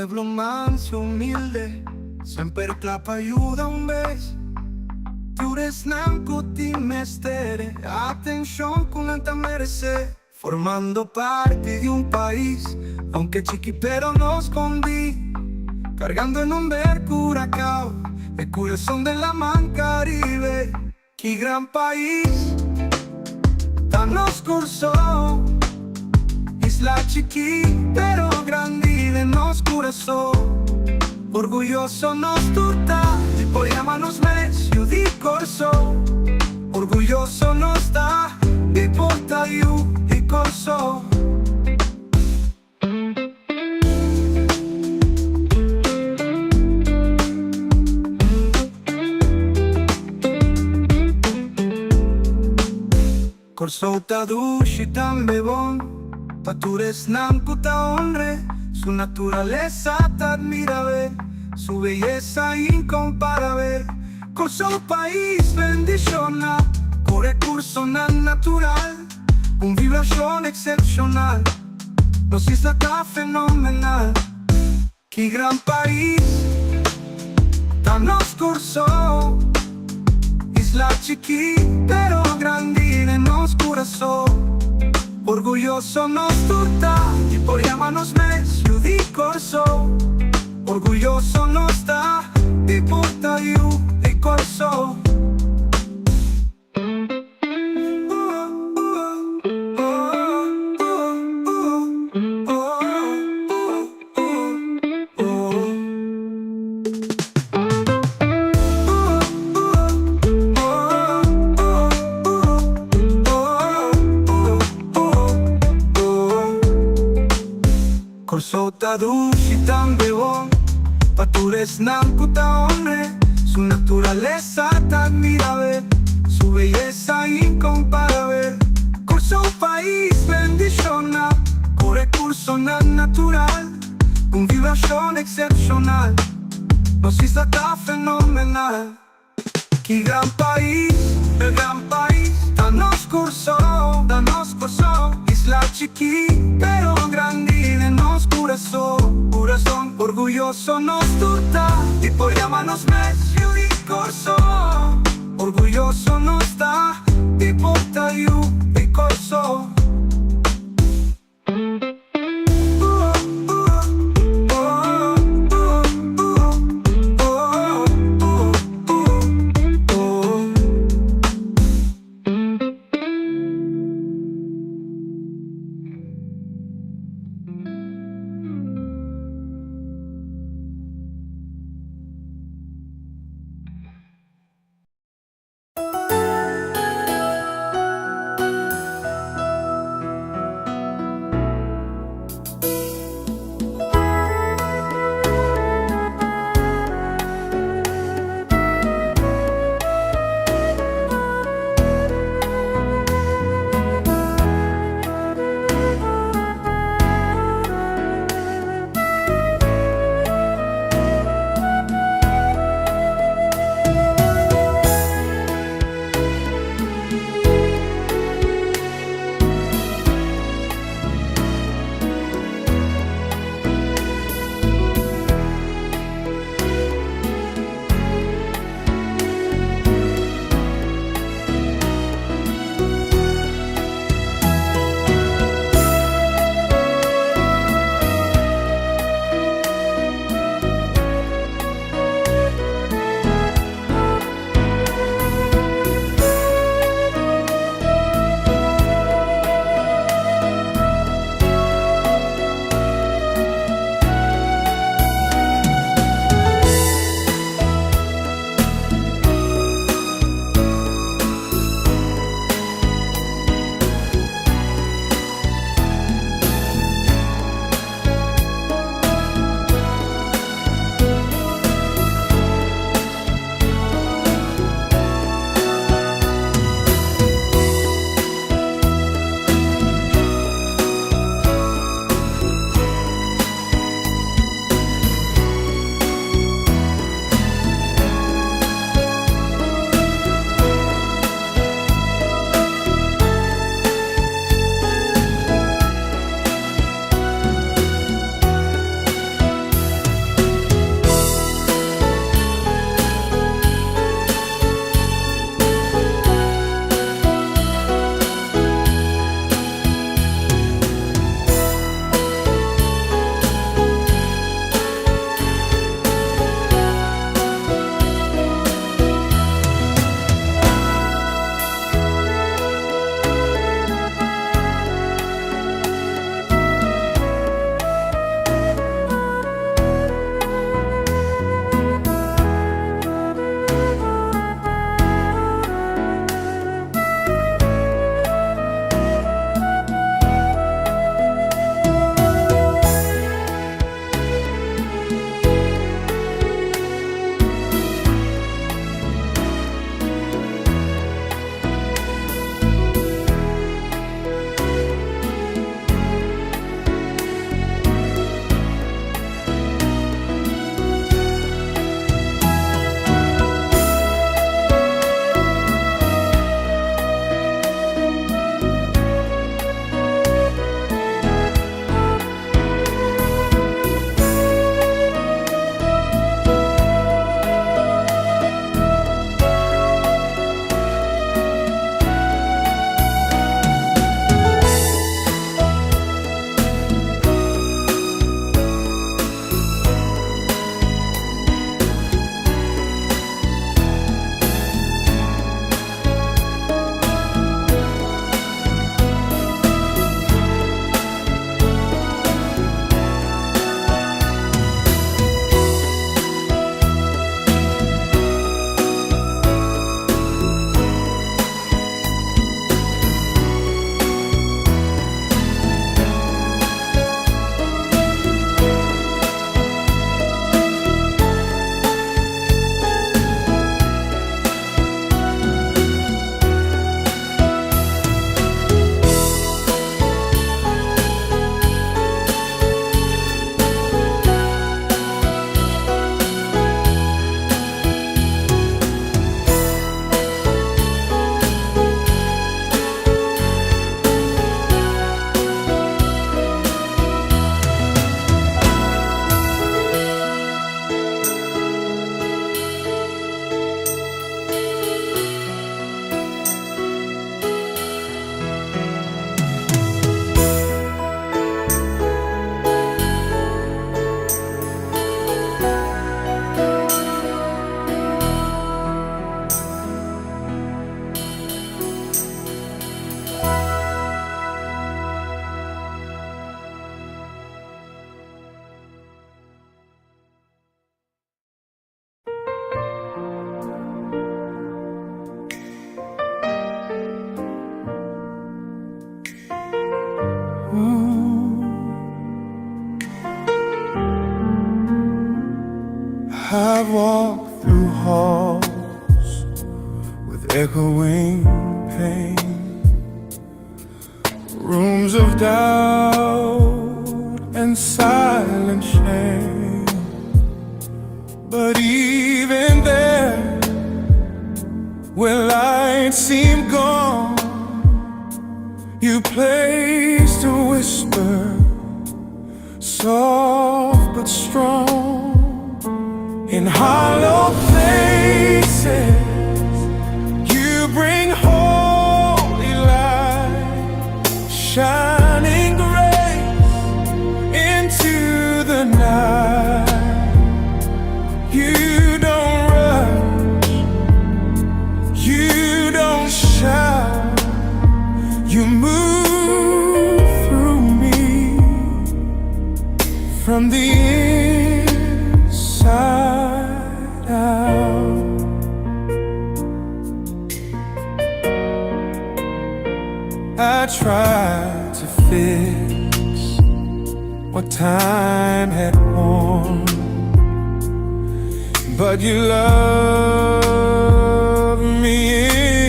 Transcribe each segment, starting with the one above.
Pueblo manso, humilde, semper kla pa yuda un bes. Tur esnan ku tin mester e atenshon ku nan ta meresé. Formando parti di un pais, aunke chiki pero no skondí. Kargando e nomber Curacao, e kurason den laman Karibe. Ki gran pais ta nos Kòrsou, isla chikí pero grandi den nos kurason. Orguyoso nos tur ta di por yama nos mes yu di Kòrsou. Orguyoso nos ta di por ta yu di Kòrsou. Kòrsou ta dushi tambe bon pa tur esnan ku ta honr'é. Su naturalesa ta admirabel, su beyesa inkomparabel. Kòrsou pais bendishoná ku rekursonan natural, un vibrashon eksepshonal. Nos isla ta fenomenal. Ki gran pais ta nos Kòrsou. Isla chikí pero grandi den nos kurason. Orguyoso nos tur ta di por yama nos mes yu di Kòrsou. Orguyoso nos ta di por ta yu di Kòrsou. Kòrsou ta dushi tambe bon pa tur esnan ku ta honr'é. Su naturalesa ta admirabel, su beyesa inkomparabel. Kòrsou pais bendishoná ku rekursonan natural, un vibrashon eksepshonal. Nos isla ta fenomenal. Ki gran pais, e gran pais, ta nos Kòrsou, ta nos Kòrsou. Isla chikí, pero grandi den nos kurason, kurason. Orguyoso nos tur ta di por yama nos mes yu di Kòrsou. Orguyoso nos ta di por ta yu di Kòrsou. I've walked through halls with echoing pain, rooms of doubt and silent shame. But even there, where light seemed gone, you placed a whisper, soft but strong. In hollow places, you bring holy light, shining grace into the night. You don't rush, you don't shout, you move through me from the inside out. I tried to fix what time had worn, but you loved me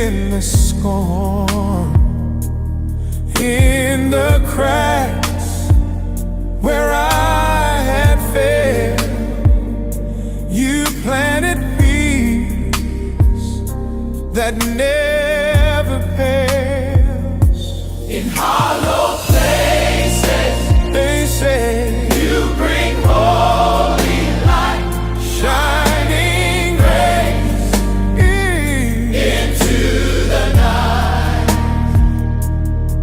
in the scorn, in the cracks where I had failed. You planted peace that never pales. In hollow places, They say you bring holy light, shining grace into the night.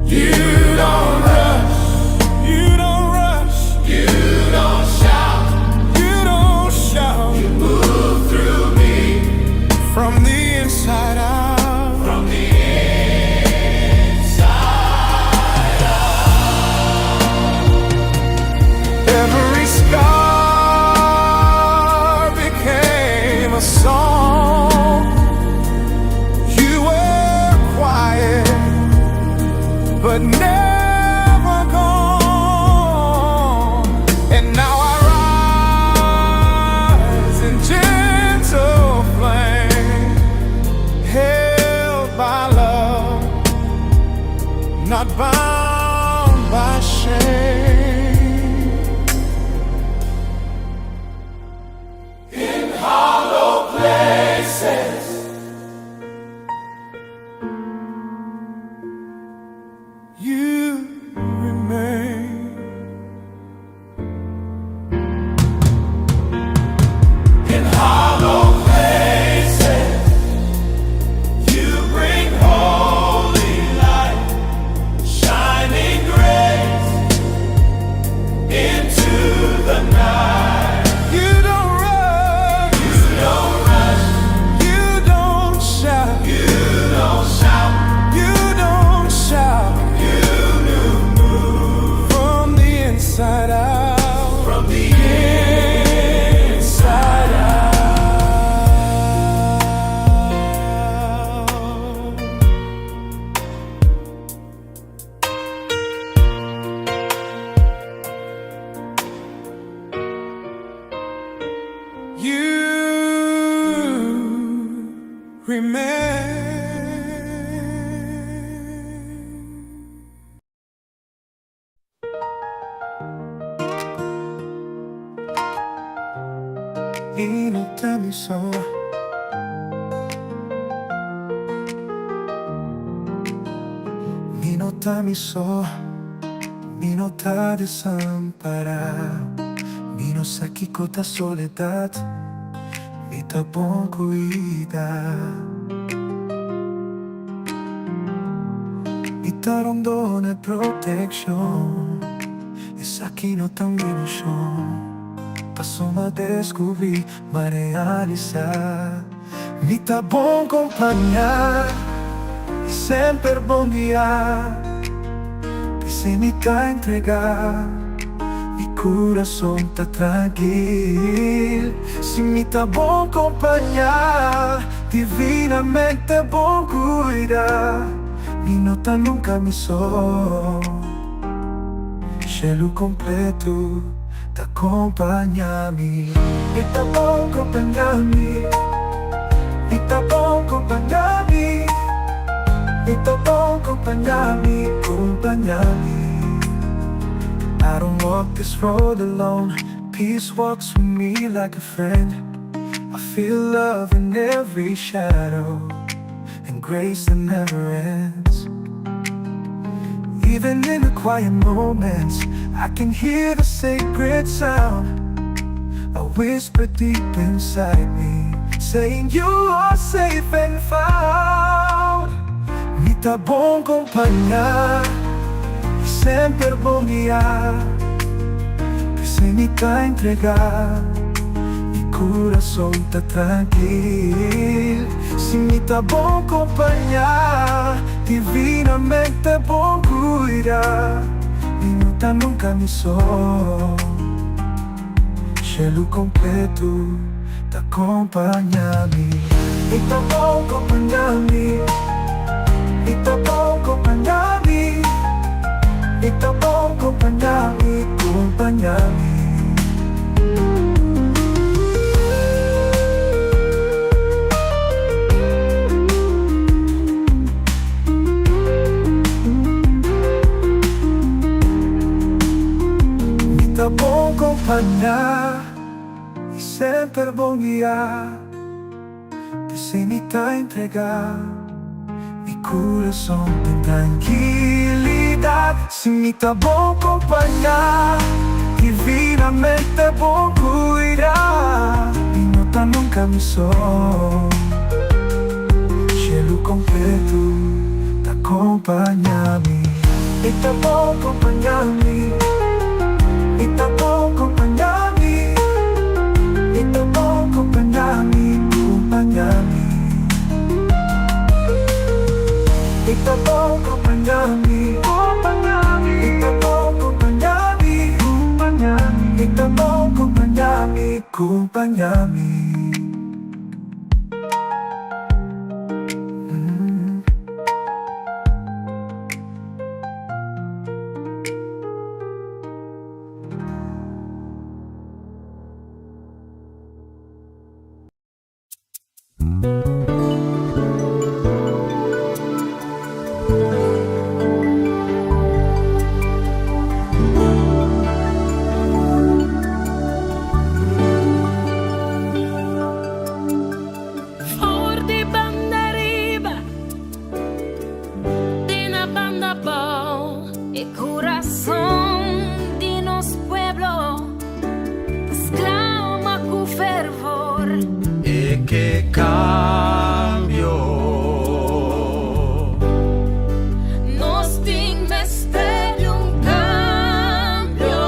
You don't rush, you don't rush, You don't shout, you don't shout. you move through me From the inside out. From the inside out. Every scar became a song. You were quiet, but never gone. And now I rise in gentle flame, held by love, not bound by shame. In hollow places, You remain. In hollow places, you bring holy light, shining grace into the night. You don't rush, You don't rush, you don't shout, you don't shout, you don't shout. You move From the inside out. From the inside out. Out. You remain. Mi no ta mi so. Mi no ta mi so. Mi no ta desampará. Mi no sa kiko ta soledat. Mi ta bon kuidá. Mi ta rondoná protekshon. Esaki no ta un ilushon. Paso m'a deskubrí, m'a realisá. Mi ta bon kompañá. I semper bon guiá. P'esei mi ta entregá. Mi kurason ta trankil. Si mi ta bon kompañá. Divinamente bon kuidá. Mi no ta nunka mi so. Shelu kompleto. ta kompañá mi. E ta bon kompañá mi. E ta bon kompañá mi. E ta bon kompañá mi, kompañá mi. I don't walk this road alone. Peace walks with me like a friend. I feel love in every shadow and grace that never ends. Even in the quiet moments, I can hear the sacred sound. A whisper deep inside me, saying you are safe and found. Mi ta bon kompañá, semper bon guiá. P'esei mi ta entregá, mi kurason ta trankil. Si mi ta bon kompañá, divinamente bon kuidá. Mi no ta nunka mi so. Shelu kompleto ta kompañá mi. E ta bon kompañá mi. E ta bon kompañá mi. E ta bon kompañá mi, kompañá mi. Mi ta bon kompañá i semper bon guiá. P'esei mi ta entregá mi kurason den trankilidat. Si mi ta bon kompañá, divinamente bon kuidá. Mi no ta nunka mi so. Shelu kompleto ta kompañá mi. E ta bon kompañá mi. E ta bon kompañá mi. E ta bon kompañá mi, kompañá mi. E ta bon kompañá mi, kompañá mi. E ta bon kompañá mi, kompañá mi. E ta bon kompañá mi, kompañá mi. For di Bandariba te na Bandabou. E kurason di nos pueblo ta sklama ku fervor. E ke kambio. Nos tin mester di un kambio.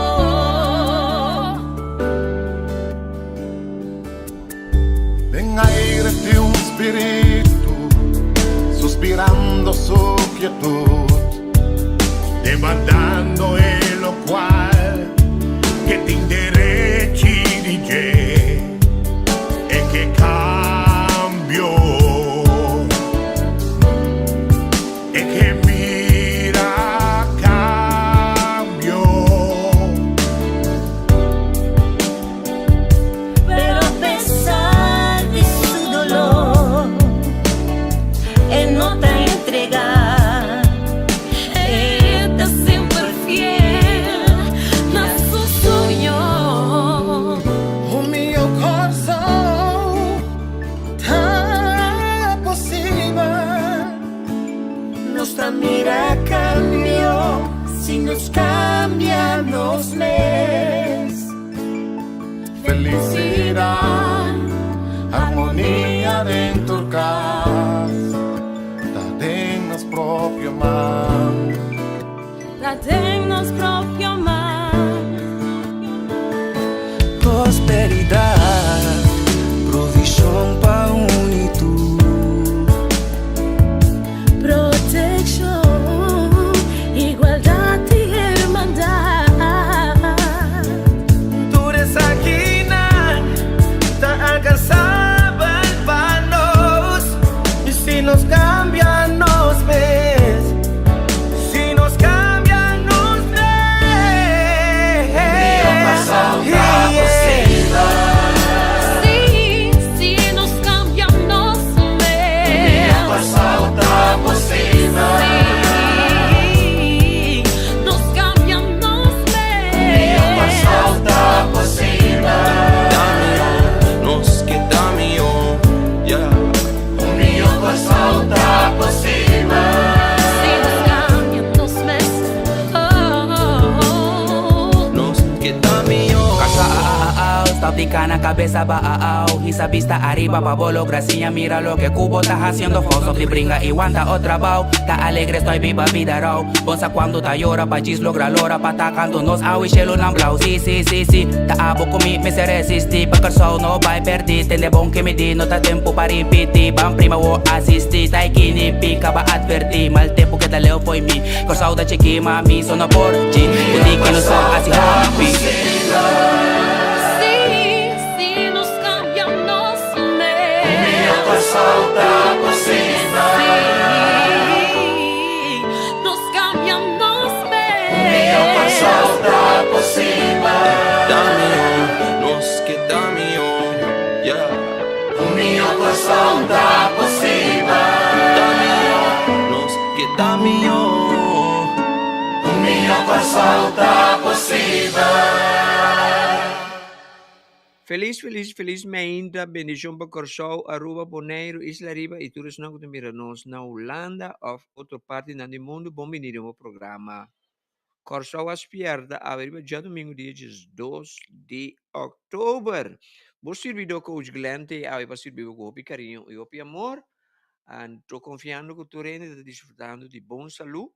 Den aire tin un spiritu suspirando su kietut, demandando e lokual ku e tin derechi di dje, e ke kambio, e ke mira kambio. Pero a pesar di su doló, e no ta entregá. E ta semper fiel na su soño. O mi kurason ta posibel. Nos ta mira kambio si nos kambia nos mes. Felisidat, armonia den kas, ta den nos propio man. Ta den nos propio man. Prosperidat, provishon pa unitud. Protekshon, igualdat i hermandat. Tur esakinan ta alkansabel pa nos. I si nos kambia nos mes, si nos kambia nos mes. Sigui cana cabeza bao Hisa bista ariba pa bo logra siña Mira loke cu bo ta haciendo fout Stop di bringa y wanta otro trabao Ta alegre estoy biba bida rao Bon sa cuando ta yora pa djis logra lora Pa ta canto nos awe shelunan blauw Si si si si Ta abo cu mi mester resisti Pa Kòrsou no bai perdi Tende bon ke mi di no ta tempo pa ripiti Ban prima wo asisti Tai kini pika ba adverti Mal tempo keda leu fo'i mi Kòrsou ta chiki ma mi so no por dji Ku di ki nos por hasi hopi. Si, si nos cambia nos mes. Si, nos cambia nos mes. Ta mihó, nos ke ta mihó, yeah. Ta mihó, nos ke ta mihó. Felis felis felis meinta bendishon pa Kòrsou, Aruba, Boneiru, Isla Riba i tur esnan ku ta mira nos na Hulanda òf otro partinan di mundu bon bini den bo programa Kòrsou a Spièrta awe riba djadumingu dia diesdos di òktober. Bo sirbidó Coach Glenn te awe pa sirbi bo ku hopi kariño i hopi amor. Anto konfiando ku tur hende ta disfrutando di bon salú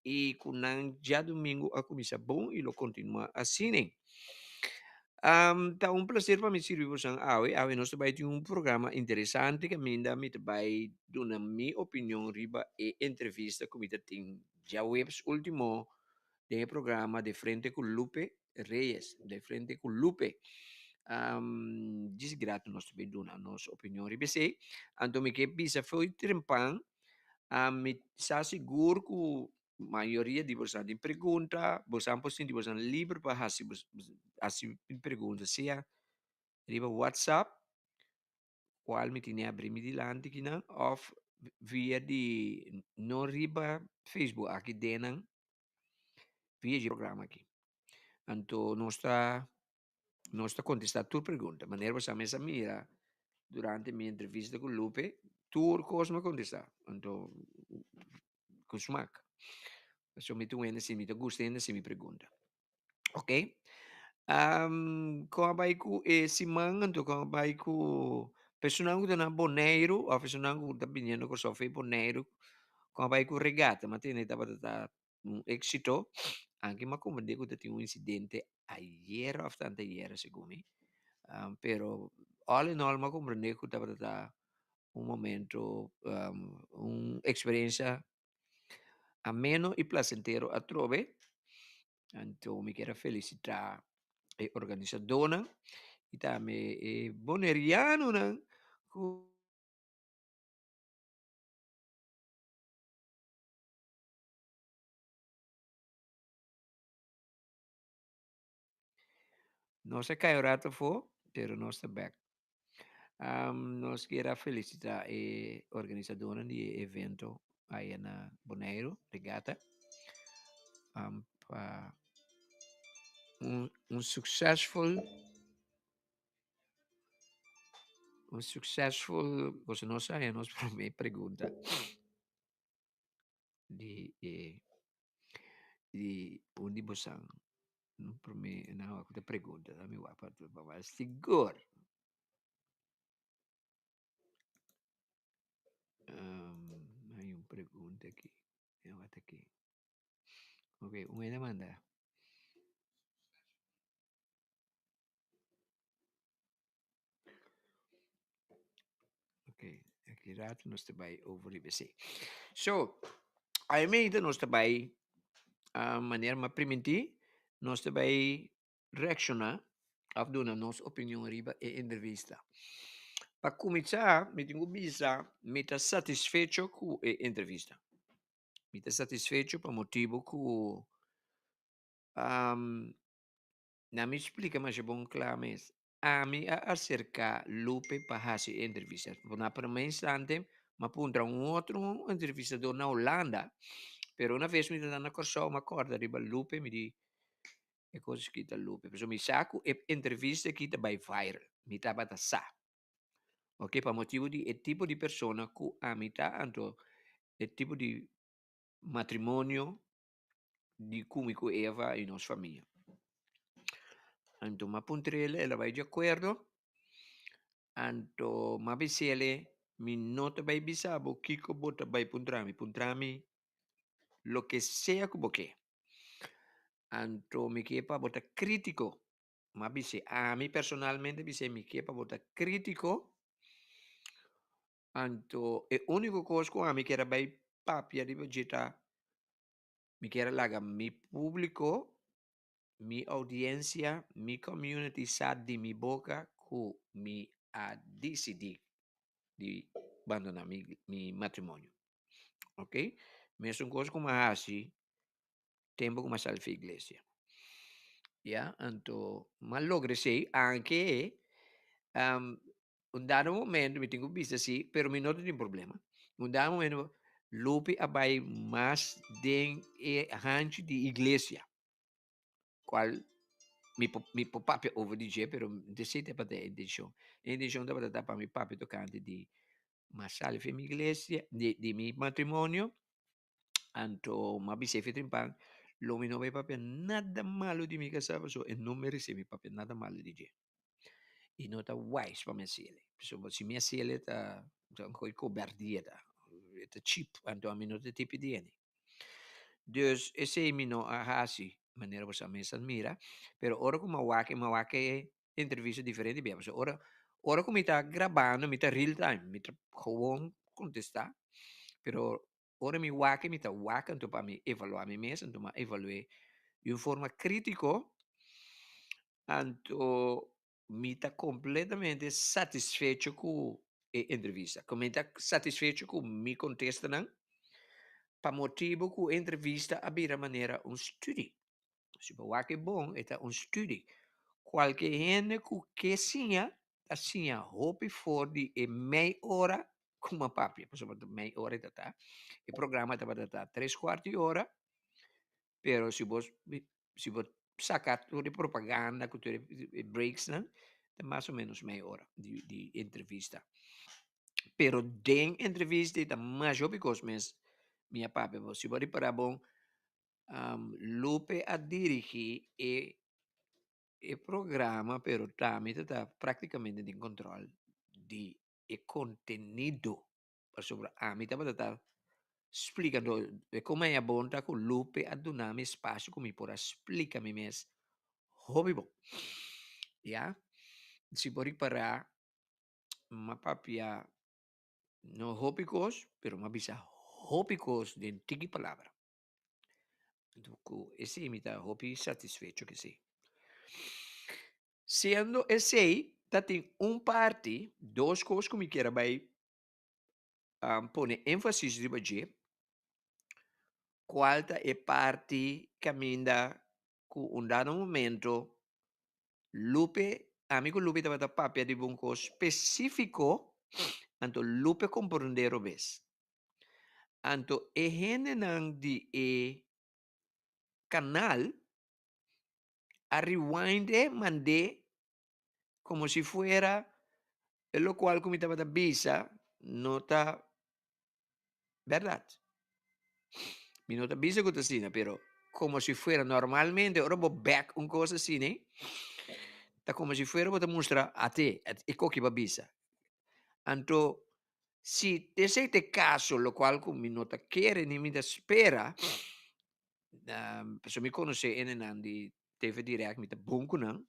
i ku nan djadumingu a kuminsá bon i lo kontinuá asina. Ta un plaser pa mi sirbi bosan awe. Awe nos ta bai tin un programa interesante kaminda mi ta bai duna mi opinion riba e entrevista ku mi ta tin djaweps último den e programa De Frente ku Lupe Reyes, De Frente ku Lupe. Djis grato nos ta bai duna nos opinion riba esei. Anto mi ke bisa fo'i trempan Mi sa sigur ku mayoria di boso tin pregunta, boso por sinti boso liber pa hasi hasi pregunta, sea riba WhatsApp, kual mi tene abri mi dilanti kinan, òf via di no riba Facebook aki den nan via dje programa aki. Anto nos ta Nos ta kontestá tur pregunta. Manera bo sa mes a mira durante mi entrevista ku Lupe, tur kos mi a kontestá. Anto ku smak. Pasobra mi ta un hende así, mi ta gusta hende hasi mi pregunta. Ok. Kon a bai ku e siman anto kon a bai ku personan ku ta na Boneiru òf personan ku ta biniendo Kòrsou for Boneiru, kon a bai ku regata? Mi a tende tabata ta un éxito. Anke mi a comprende ku ta tin un incidente ayer of tanta ayer segun mi. Pero all in all mi a comprende ku tabata ta un momento, un experiencia ameno y placentero atrobe. Anto mi kier a felicita e organisadornan y tambe e bonerianonan ku. Nos a kai un rato afó, pero nos ta bèk. Nos kier a felisitá e organisadónan di e evento aya na Boneiru, Regata, pa un un successful un successful, boso no sa nos promé pregunta. Di e di un di bosan prome nan ku ta pregunta ta mi wak pa wak sigur. Hay un pregunta aki wak aki ok un hende a manda. Ok, aki rato nos ta bai over riba esei. So, aymenta nos ta bai manera mi a primintí, nos ta bai reakshoná òf duna nos opinion riba e entrevista. Pa kuminsá, mi tin ku bisa mi ta satisfecho ku e entrevista. Mi ta satisfecho pa motibu ku Na mi splika masha bon kla mes. Ami a aserká Lupe pa hasi e entrevista. Na promé instante mi a puntra un otro entrevistador na Hulanda, pero una ves mi ta na Kòrsou mi a kòrda riba Lupe, mi di e kos aki ta Lupe. Pasobra mi sa ku e entrevista aki ta bai viral, mi tabata sa. Oke, pa motibu di e tipo di persona ku ami ta, anto e tipo di matrimonio di ku mi ku Eva i nos famia. Anto m'a puntr'el, el a bai di akuerdo. Anto m'a bis'el, mi no ta bai bisa bo kiko bo ta bai puntra mi, puntra mi loke sea ku bo ke. Anto mi ke pa bo ta krítiko. M'a bis'é, ami personalmente bis'é mi ke pa bo ta krítiko. Anto e úniko kos ku ami kier a bai papia riba dje ta mi kier a laga mi públiko, mi oudiensia, mi community sa di mi boka ku mi a disidí di bandoná mi mi matrimonio. Ok, mesun kos ku mi a hasi tempu ku mi a sali for iglesia. Ya, anto mi a logra esei, anke un dado momento mi tin ku bisa si, pero mi no ta tin problema. Un dado momento Lupi a bai mas den e hanchi di iglesia, kual mi por mi por papia over di dje, pero no ta esei tabata e intenshon. E intenshon tabata ta pa mi papia tokante di mas sali for mi iglesia, di di mi matrimonio, anto mi a bisa e fetrimpan lo mi no bai papia nada malo di mi kasá pasobra e no meresé mi papia nada malo di dje. I no ta wise pa mi hasiel, pasobra si mi hasiel e ta ta un koi kobardia ta, e ta cheap, anto ami no ta tipo di hende. Dus esei mi no a hasi manera bo sa mes a mira, pero ora ku mi a wak mi a wak e entrevista diferente bia, pasobra ora ora ku mi ta grabando mi ta real time, mi ta gewoon kontestá, pero ora mi wak mi ta wak anto pa mi evaluá mi mes, anto mi a evalu'é di un forma krítiko. Anto mi ta completamente satisfecho cu e entrevista. Cu mi ta satisfecho cu mi contestanan pa motibo cu e entrevista a bira manera un studie. Si bo wak e bon, e ta un studie. Cualke hende cu ke siña, ta siña hopi for di e mei ora cu mi a papia, pasobra ta mei ora e ta ta. E programa tabata ta tres cuarto di ora, pero si bo si bo saka tur e propaganda ku tur e breaksnan ta mas o menos mei ora di di entrevista. Pero den entrevista ei ta mas hopi kos mes mi a papia bo. Si bo a ripará bon Lupe a dirigí e e programa pero tambe ta ta práktikamente den kòntròl di e kontenido. Pasobra ami tabata ta splika anto e kon a bon ta ku Lupe a duna mi espasio ku mi por a splika mi mes hopi bon. Ya, si bo ripará m'a papia no hopi kos pero m'a bisa hopi kos den tiki palabra. Anto ku esei mi ta hopi satisfecho ku esei. Siendo esei ta tin un parti, dos kos ku mi kier a bai pone énfasis riba dje, kual ta e parti kaminda ku un dado momento Lupe, ami ku Lupe tabata papia riba un kos spesífiko, anto Lupe komprondé robes. Anto e hendenan di e kanal a rewind e mand'é como si fuera e locual cu mi tabata bisa no ta berdad. Mi no ta bisa cu ta asina, pero como si fuera normalmente ora bo bek un cos asina ta como si fuera bo ta mustra ate e koki bo a bisa. Anto si esey ta e caso locual cu mi no ta kere ni mi ta spera pasobra mi conoce hendenan di TV Direct, mi ta bon cu nan,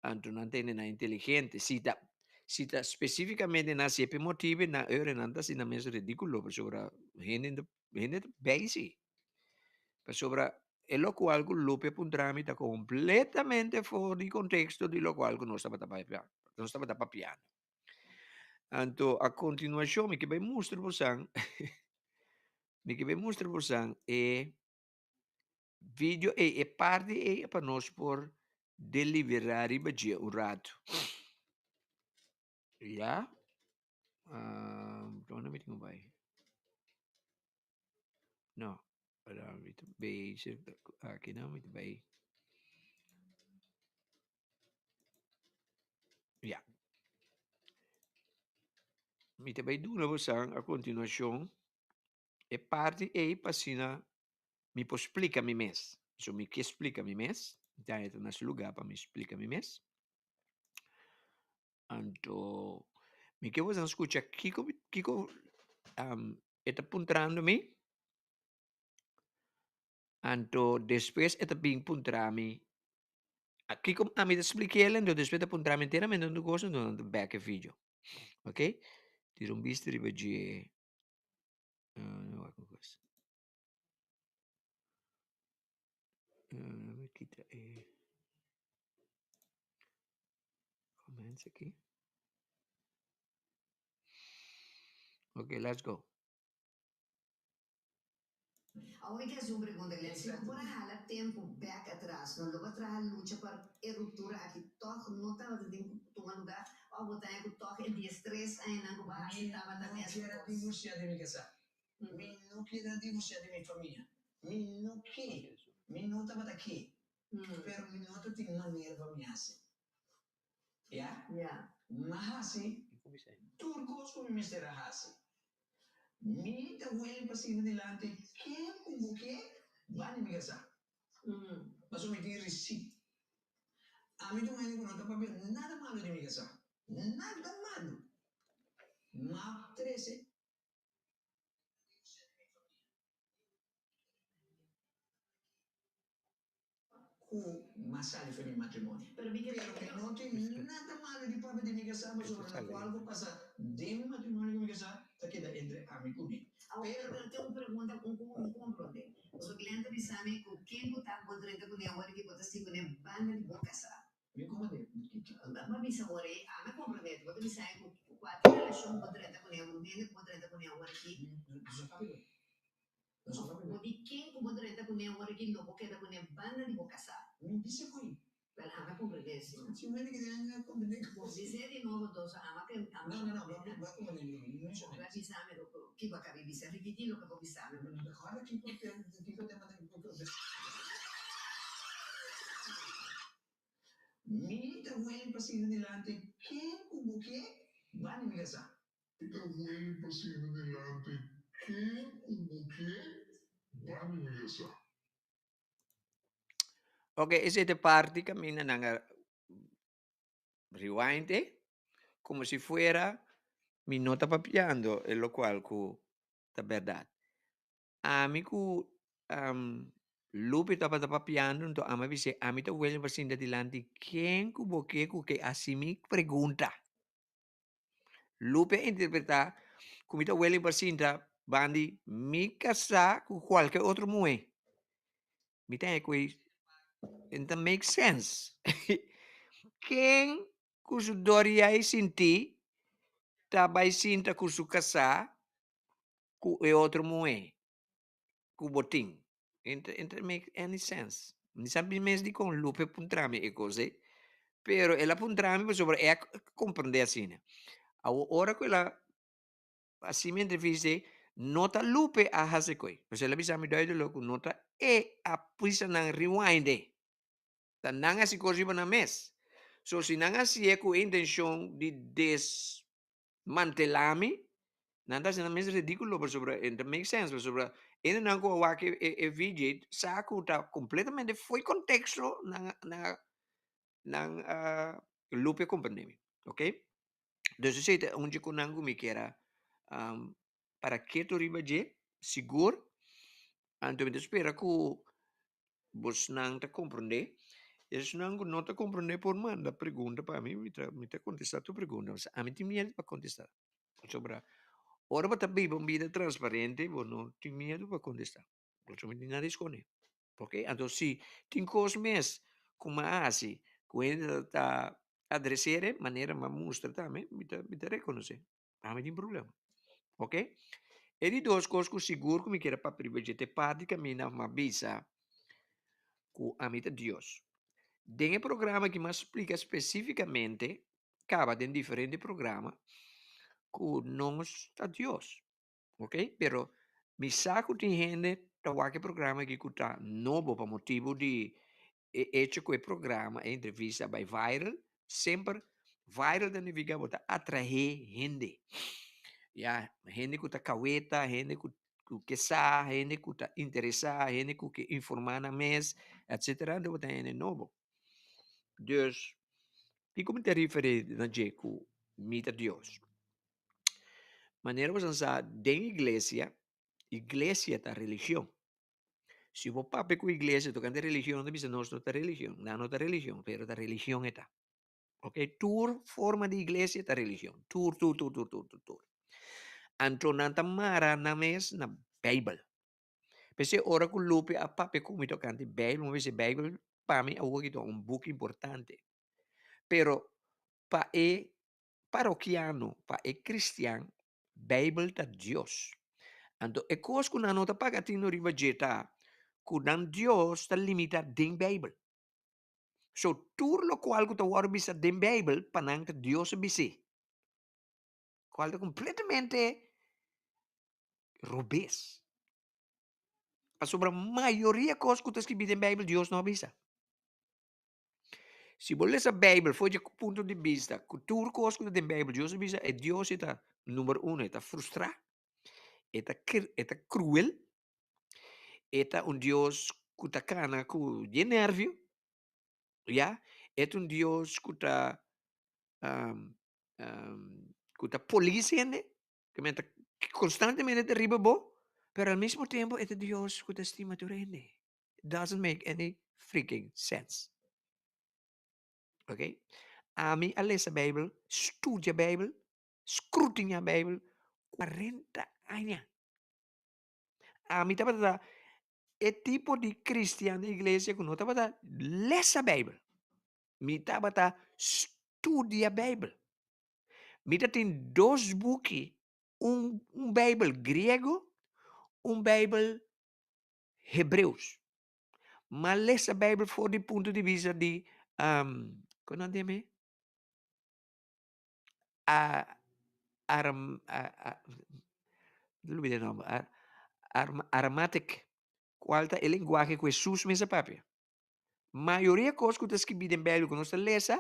anto nan ta hendenan inteligente, si ta si ta specificamente nan haci e p'e motibo nan ora nan ta haci nan mes ridiculo pasobra hende ta hende ta bezi, pasobra e locual cu Lupe a puntra mi ta completamente for di contexto di locual cu nos tabata papia nos tabata papiando. Anto a continuacion mi ke bay mustra bosan mi ke bay mustra bosan e video ei, e parti ei pa nos por deliberá riba dje un ratu. Ya, donde mi tin ku bai? No, mi ta bezig aki no, mi ta bai. Ya. Mi ta bai duna bosan a kontinuashon e parti ei pa asina mi por splika mi mes. So mi ke splika mi mes. Ta e ta na su lugá pa mi splika mi mes. Anto mi ke boso skucha kiko kiko e ta puntrando mi. Anto despues e ta bin puntra mi kiko ami ta splik'el anto despues e ta puntra mi enteramente un kos anto nan ta bek e video. Ok, tira un bista riba dje wak un kos. Mi kita e comments aki. Ok, let's go. Awor mi ke hasi un pregunta, Glenn. Si bo por a hala tempu bek atras, no lo bo a traha lucha pa e ruptura aki tòg no tabata tin ku tuma lugá? Òf bo ta haña ku tòg e diestres añanan ku bo a hasi Mi tabata no mes kier a kos? divorsiá di mi kasá. Mi no kier a divorsiá di mi famia. Mi no ke. Mi no tabata ke. Pero mi no ta tin manera pa mi hasi. Ya? M'a hasi tur kos ku mi mester a hasi. Mi ta weli pa sigui dilanti ken ku bo ke bani mi kasá. Pasobra mi tin risí. Ami ta un hende ku no ta papia nada malu di mi kasá. Nada malu. M'a trese. Ku m'a sali for di matrimonio. Pero mi no tin nada malu di papia di mi kasá, pasobra lokual ku pasa den mi matrimonio ku mi kasá ta keda entre ami ku mi. Awor pero tin un pregunta ku un komprondé. Pasobra Glenn ta bisa mi ku ken ku ta bo drenta kuné awor ki bo ta sigui kuné banda di bo kasá. Mi komprondé. Bo a bisa awor ei, ami a komprondé. Bo ta bisa mi ku kualke relashon ku bo drenta kuné, un hende ku bo drenta kuné awor aki. Bo di ken ku bo drenta kuné awor aki lo bo keda kuné banda di bo kasá. Mi bisa ku ei. Bel ami a komprendé si. Si un hende kere a komprendé ku bo. Bis'é di nobo entonces ami a No, no, no, bo a komprendé mi no menshon'é. Bo a bisa mi ki bo a kabi bisa, ripití loke bo bisa mi. Mi no ta kòrda kiko kiko tema ta. Mi ta wèn pa sigui dilanti ken ku bo ke bani mi kasá. Mi ta wèn pa sigui dilanti ken ku bo ke bani mi kasá. Ok, esei ta e parti kaminda nan a rewind e, komo si fuera mi no ta papiando e lokual ku ta bèrdat. Ami ku Lupe tabata papiando, nto ami a bis'é, ami ta welen pa sinta dilanti ken ku bo ke ku ke hasi mi pregunta. Lupe a interpretá ku mi ta welen pa sinta bandi mi kasá ku kualke otro muhé. Mi ta haña ku e ta make sense. Ken ku su doriai sintí ta bai sinta ku su kasá ku e otro muhé ku bo tin. E ta make any sense. Mi sa mes dikon Lupe puntra mi e kos ei, pero el a puntra mi pasobra e a komprendé asina. Awor ora ku el a hasi mi entrevista ei, no ta Lupe a hasi koi. Pasobra el a bisa mi duidelijk ku no ta e a pisa nan rewind ei. Ta nan hasi kos riba nan mes. So si nan hasié ku e intenshon di des mantelá mi, nan ta hasi nan mes ridíkulo pasobra e ta make sense pasobra hendenan ku a wak e video sa ku ta kompletamente fo'i konteksto nan nan nan a lupia komprendé mi, ok. Dus esei ta un dje ku nan ku mi kier a para ketu riba dje sigur, anto mi ta spera ku bosnan ta komprendé. Esnan ku no ta komprendé por manda pregunta pa mi, mi ta mi ta kontestá tur pregunta. Ami tin miedu pa kontestá, pasobra ora bo ta biba un bida transparente bo no tin miedu pa kontestá, pasobra mi tin nada di skonde, oke. Anto si tin kos mes ku mi a hasi ku hende ta adres'é manera mi a mustra tambe mi ta mi ta rekonosé. Ami tin problema. Ok? E di dos kos ku sigur ku mi kier a papia riba dje ta e parti kaminda mi a bisa ku ami ta Dios. Den e programa aki mi a splika spesífikamente, kaba den diferente programa, ku nos ta Dios. Ok? Pero mi sa ku tin hende ta wak e programa aki ku ta nobo pa motibu di e echo ku e programa, e entrevista a bai viral, semper viral ta nifiká bo ta atraé hende. Ya, hende ku ta kaweta, hende ku. ku ke sa, hende ku ta interesá, hende ku ke informá nan mes, etcetera, anto bo ta hende nobo. Dus, kiko mi ta referí na dje ku mi ta Dios? Manera bo sa den iglesia, iglesia ta religion. Si bo papia ku iglesia tokante religion, nan ta bisa nos no ta religion, nan no ta religion, pero ta religion e ta. Ok, tur forma di iglesia ta religion. Tur, tur, tur, tur, tur, tur, tur. Anto nan ta mara nan mes na Bijbel. P'esei ora ku Lupe a papia ku mi tokante Bijbel, mi a bisa Bijbel pa mi awor aki ta un buki importante. Pero pa e parokiano, pa e kristian, Bijbel ta Dios. Anto e kos ku nan no ta paga tino riba dje ta ku nan Dios ta limita den Bijbel. So tur lokual ku ta wòrdu bisa den Beibel pa nan ta Dios a bis'é. Kual ta kompletamente robes. Pasobra mayoria kos ku ta skibí den Beibel Dios no a bisa. Si bo lesa Beibel for dje punto di bista ku tur kos ku ta den Beibel Dios a bisa, e Dios e ta number uno e ta frustrá, e ta e ta kruel, E ta un Dios ku ta kana ku dje nèrvio, ya. E ta un Dios ku ta ku ta polis hende, ku men ta konstantemente ta riba bo, pero al mismo tempu e ta Dios ku ta stima tur hende. It doesn't make any freaking sense. Ok, ami a lesa Beibel, studia Beibel, skrutiñá Beibel 40 aña. Ami tabata e tipo di cristian di iglesia cu no tabata lesa Bijbel. Mi tabata studia Bijbel. Mi ta tin dos buki, un, un Bijbel griego, un Bijbel hebreus. Ma lesa Bijbel for di punto di vista di, um, con nan ta yama? A aram a a lubida e nomber a arm aramatic cual ta e lenguahe cu Hesus mes a papia. Mayoria cos cu ta scribi den Bijbel cu nos ta lesa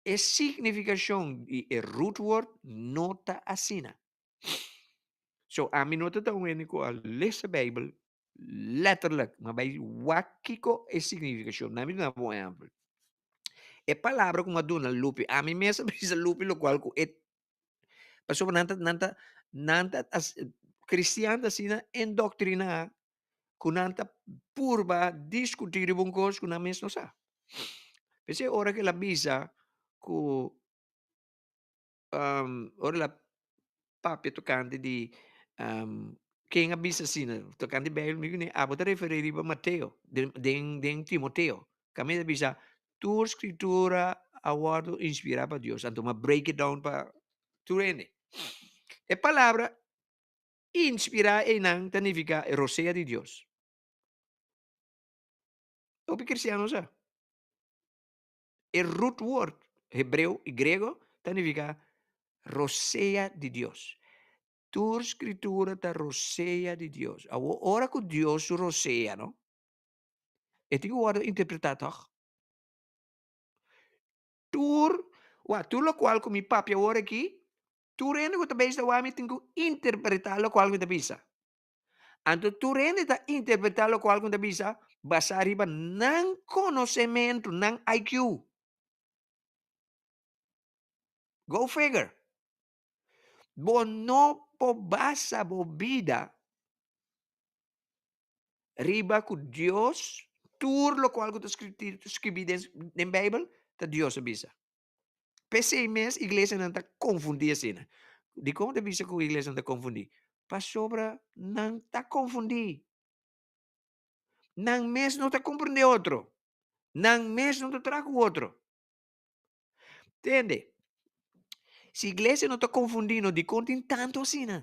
e significacion di e root word no ta asina. So ami no ta ta un hende cu a lesa Bijbel letterlijk, ma bay wak kico e significacion. Nan mi duna bo un ehempel. E palabra cu mi a duna Lupi, ami mes a bisa Lupi locual cu e pasobra nan ta nan ta nan ta cristian ta asina endoctrina cu nan ta purba discuti riba un cos cu nan mes no sa. P'esei ora cu el a bisa cu ora el a papia tocante di ken a bisa asina tocante Bijbel mi di abo ta referi riba Mateo den den den Timoteo kaminda ta bisa tur scritura a wordo inspira pa Dios anto mi a break it down pa tur hende e palabra inspira einan ta nifica e rosea di Dios hopi cristiano sa. E root word hebreo i griego ta nifiká rosea di Dios. Tur Skritura ta rosea di Dios. Awor, ora ku Dios su rosea, no, e tin ku wòrdu interpretá tòg? Tur, wak, tur lokual ku mi papia awor aki, tur hende ku ta bezig ta wak mi tin ku interpretá lokual ku mi ta bisa. Anto tur hende ta interpretá lokual ku ta bisa basá riba nan konosementu, nan IQ. Go figure. Bo no por basa bo bida riba ku Dios, tur lokual ku ta skribí den Beibel, ta Dios a bisa. P'esei mes iglesianan ta konfundí asina. Dikon ta bisa ku iglesianan ta konfundí? Pasobra nan ta konfundí. Nan mes no ta komprendé otro. Nan mes no ta traha ku otro. Tende, si iglesia no ta konfundí no, dikon tin tantu asina?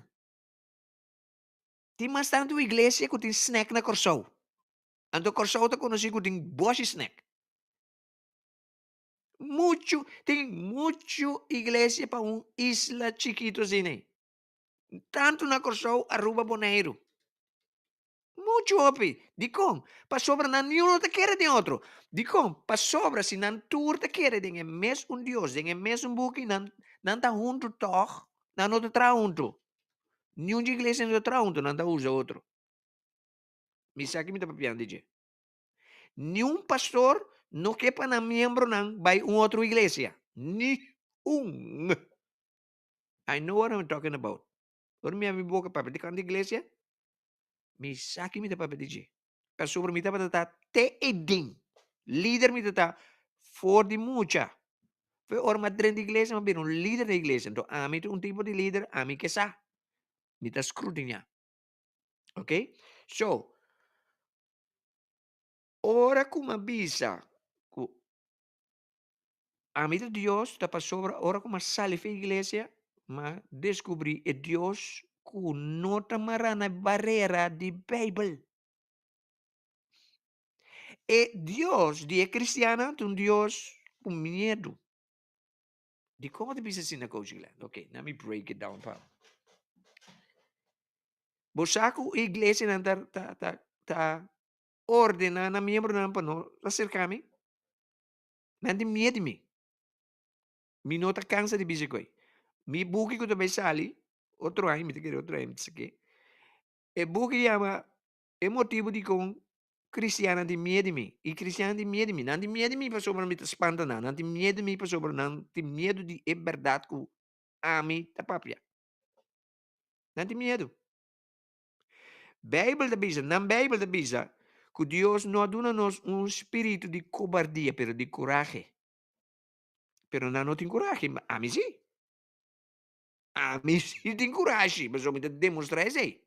Tin mas tantu iglesia ku tin snack na Kòrsou. Anto Kòrsou ta konosí ku tin bòshi snack. Muchu, tin muchu iglesia pa un isla chikitu asina ei. Tantu na Kòrsou, Aruba, Boneiru. Muchu hopi. Dikon? Pasobra nan niun no ta kere den otro. Dikon? Pasobra si nan tur ta kere den e mes un Dios, den e mes un buki, nan nan ta huntu tòg, nan no ta traha huntu. Niun dje iglesia no ta traha huntu, nan ta usa otro. Mi sa ki mi ta papiando di dje. Niun pastor no ke pa nan miembronan bai un otro iglesia. Ni un. I know what I'm talking about. Ora mi habri mi boka papia di kant iglesia, mi sa ki mi ta papia di dje. Pasobra mi tabata ta te eden. Lider mi ta ta for di mucha. Fe ora mi a drenta iglesia, mi a bira un lider den iglesia. Enton ami ta un tipo di lider, ami ke sa. Mi ta scrutiñá. Ok? So, ora ku mi a bisa ku ami ta Dios, ta pasobra ora ku mi a sali for iglesia, mi a deskubrí e Dios ku no ta mará na e barera di Beibel. E Dios di e kristiannan ta un Dios ku miedu. Dikon bo ta bisa asina, Coach Glenn? Ok, let me break it down pa bo. Bo sa ku e iglesianan ta ta ta ta ordená nan miembronan pa no aserká mi? Nan tin miedu di mi. Mi no ta kansa di bisa ku ei. Mi buki ku ta bai sali otro aña, mi ta kere otro aña mi ta sak'é. E buki yama E motibu dikon kristiannan tin miedu di mi. I kristiannan tin miedu di mi. Nan tin miedu di mi pasobra mi ta spanta nan. Nan tin miedu di mi pasobra nan tin miedu di e bèrdat ku ami ta papia. Nan tin miedu. Beibel ta bisa, nan Beibel ta bisa ku Dios no a duna nos un spiritu di kobardia, pero di kurahe. Pero nan no tin kurahe, ma ami sí. Ami sí tin kurashi, pasobra mi ta demostrá esei.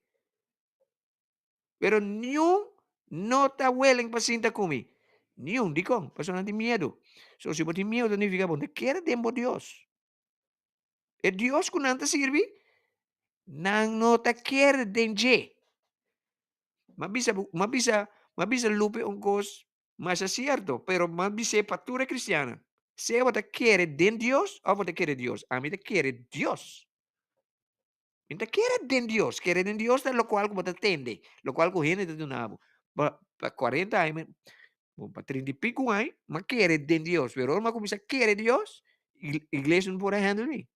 Pero niun no ta willing pa sinta ku mi. Niun, dikon? Pasobra nan tin miedu. So si bo tin miedu ta nifiká bo no ta kere den bo Dios. E Dios ku nan ta sirbi, nan no ta kere den dje. M'a bisa bo, m'a bisa, m'a bisa Lupe un kos masha sierto, pero m'a bis'é pa tur e kristiannan. Sea bo ta kere den Dios òf bo ta kere Dios, ami ta kere Dios. Mi ta kere den Dios. Kere den Dios ta lokual ku bo ta tende, lokual ku hende ta duna bo. Pa pa kuarenta aña mi, bon pa trinta i piku aña mi a kere den Dios, pero ora mi a kuminsá kere Dios, iglesia no por a handle mi.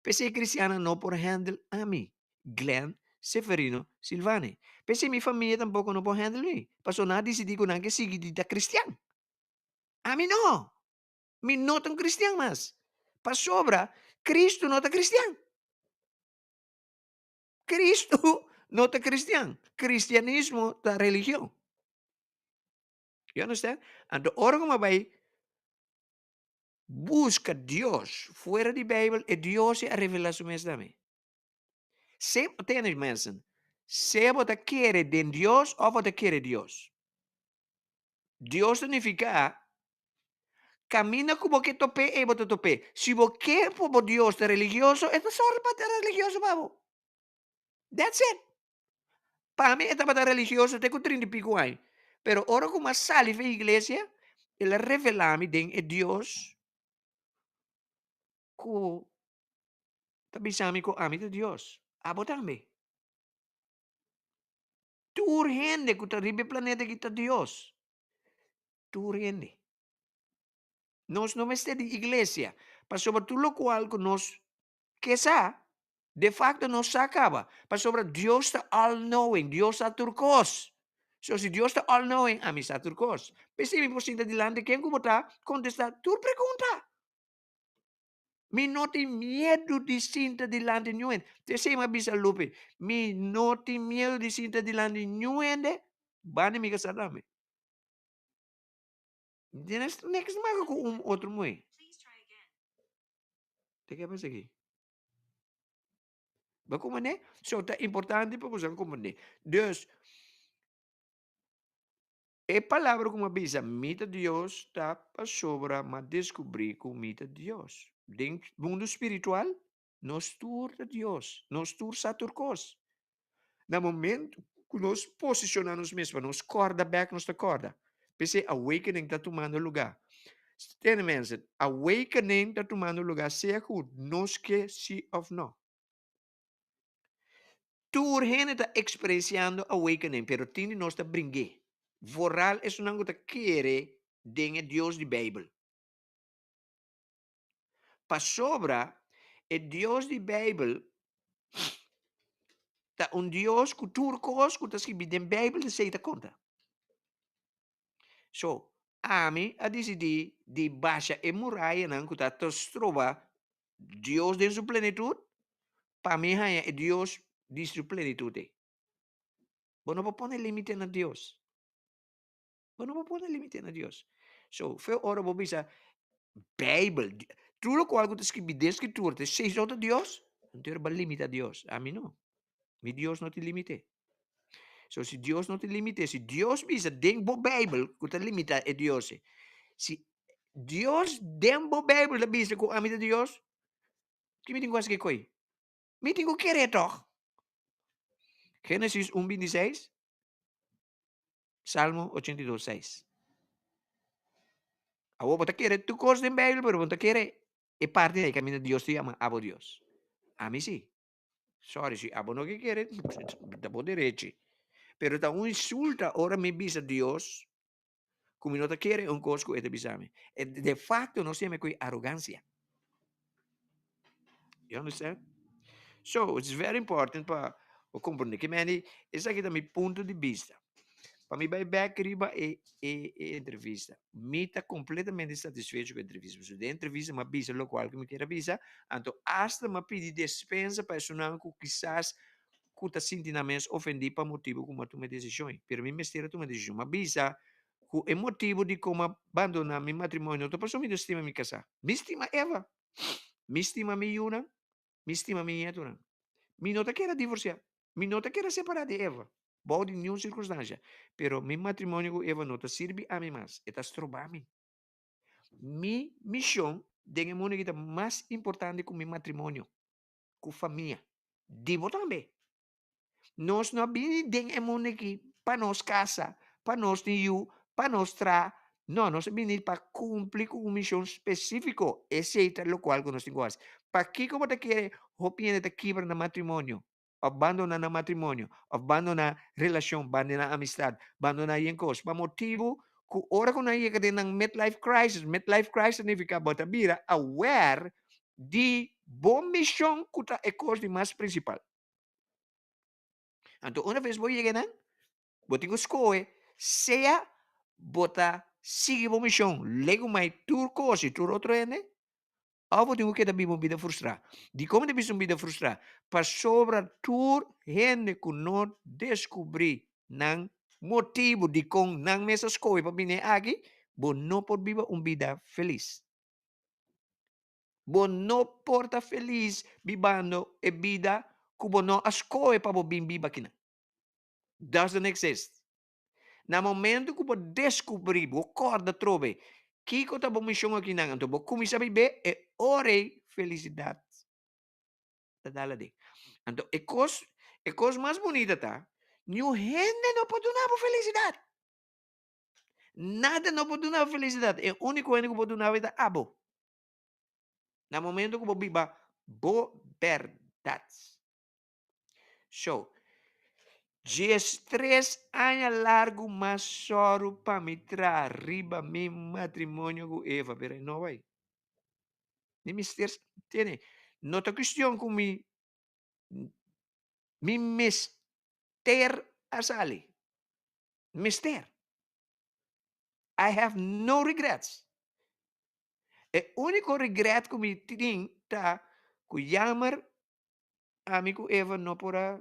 P'esei kristiannan no por handle ami, Glenn Seferino Silvane. P'esei mi famia tampoko no por handle mi, pasobra nan a disidí ku nan ke sigui di ta kristian. Ami no! Mi no ta un kristian mas, pasobra Kristu no ta kristian. Kristu no ta kristian. Kristianismo ta religion. You understand? Anto ora ku mi a bai buska Dios fuera di Beibel, e Dios a revelá su mes na mi. Se, tende mensen, sea bo ta kere den Dios òf bo ta kere Dios. Dios ta nifiká kaminda ku bo ke top'é, ei bo ta top'é. Si bo ke pa bo Dios ta religioso, e ta sòru pa ta religioso pa bo. That's it. Pa mi e tabata religioso te ku trinta i piku aña. Pero ora ku mi a sali for iglesia, el a revelá mi den e Dios ku ta bisa mi ku ami ta Dios. Abo tambe. Tur hende ku ta riba e planeta aki ta Dios. Tur hende. Nos no mester di iglesia, pasobra tur lokual ku nos ke sa, de fakto nos sa kaba, pasobra Dios ta all knowing, Dios sa tur kos. So si Dios ta all knowing, ami sa tur kos. P'esei mi por sinta dilanti ken ku bo ta, kontestá tur pregunta. Mi no tin miedu di sinta dilanti niun hende. P'esei mi a bisa Lupe, mi no tin miedu di sinta dilanti niun hende, banda mi kasá tambe. Mi tene niks maka ku un otro muhé. Te ke pasa aki? Bo a komprendé? So ta importante pa boso a komprendé. Dus, E palabra ku mi a bisa, Mi ta Dios, ta pasobra mi a deskubrí ku mi ta Dios. Den mundu spiritual, nos tur ta Dios. Nos tur sa tur kos. Na momentu ku nos posishoná nos mes pa nos kòrda bèk, nos ta kòrda. P'esei awakening ta tumando lugá. Tende mensen, awakening ta tumando lugá sea ku nos ke sí òf nò. Tur hende ta experienciando awakening, pero tin di nos ta bring'é. Vooral esunnan cu ta kere den e Dios di Bijbel. Pasobra e Dios di Bijbel Ta un Dios ku tur kos ku ta skibí den Beibel ta esei ta konta. So, ami a disidí di basha e murayanan ku ta ta stroba Dios den su plenitut, pa mi haña e Dios di su plenitut ei. Bo no por pone límite na Dios. Bo no por pone límite na Dios. So, fe ora bo bisa Bijbel, tur lokual ku ta skibí den Skritura ta esei so ta Dios, anto bo a limita Dios. Ami no. Mi Dios no tin límite. So, si Dios no tin límite, si Dios bisa den bo Bijbel ku ta limita e Dios ei, si Dios den bo Bijbel ta bisa ku ami ta Dios, ki mi tin ku hasi ku e koi? Mi tin ku kere tòg. Génesis un 26. Salmo 82, 6. Awor bo ta kere tur kos den Bijbel, pero bo no ta kere e parti ei kaminda Dios ta yama abo Dios. Ami si. Sorry, si abo no ke kere, ta bo derechi. Pero ta un insulta ora mi bisa Dios ku mi no ta kere un kos ku e ta bisa mi. De facto nos yama ku arogansia. You understand? So, it's very important pa bo comprende. Ke meni, esaki ta mi punto di bista. Pa mi bai bek riba e, e, e entrevista. Mi ta completamente satisfecho ku e entrevista. Pasobra den entrevista mi a bisa lokual ku mi kier a bisa. Anto hasta mi a pidi despensa pa esunnan ku kisas ku ta sinti nan mes ofendí pa motibu ku mi a tuma e desishon ei. Pero mi mester a tuma e desishon. Mi a bisa ku e motibu di kon mi a bandoná mi matrimonio no ta pasobra mi no stima mi kasá. Mi stima Eva. Mi stima mi yunan. Mi stima mi nietunan. Mi no ta kere a divorsiá. Mi no ta kere a separá di Eva bou di niun sirkunstansia. Pero mi matrimonio ku Eva no ta sirbi ami mas. E ta strobá mi. Mi mishon den e mundu aki ta mas importante ku mi matrimonio, ku famia. Di bo tambe. Nos no a bini den e mundu aki pa nos kasa, pa nos tin yu, pa nos traha. No, nos a bini pa kumpli ku un mishon spesífiko. Esei ta lokual ku nos tin ku hasi. Pakiko bo ta kere hopi hende ta kibra nan matrimonio, òf bandoná nan matrimonio, òf bandoná relashon, bandoná amistat, bandoná yen kos? Pa motibu ku ora ku nan yega den nan midlife crisis, midlife crisis signifiká bo ta bira aware di bo mishon ku ta e kos di mas prinsipal. Anto una vez bo yega nan, bo tin ku skohe sea bo ta sigui bo mishon legumai tur kos i tur otro hende òf bo tin ku keda biba un bida frustrá. Dikon mi ta bisa un bida frustrá? Pasobra tur hende ku no deskubrí nan motibu dikon nan mes a skohe pa bini aki, bo no por biba un bida felis. Bo no por ta felis bibando e bida ku bo no a skohe pa bo bin biba akinan. Doesn't exist. Na momento ku bo deskubrí, bo kòrda atrobe kiko ta bo mishon akinan, anto bo kuminsá bib'é, e ora ei felisidat ta dal aden. Anto e kos, e kos mas bunita ta, niun hende no por duna bo felisidat. Nada no por duna bo felisidat. E úniko hende ku por duna bo ta abo. Na momento ku bo biba bo bèrdat. So, 13 aña largu mas sòru pa mi traha riba mi matrimonio ku Eva, pero e no bai. Mi mester tene. No ta kuestion ku mi mi mester a sali. Mester. I have no regrets. E úniko regret ku mi tin ta ku jammer ami ku Eva no por a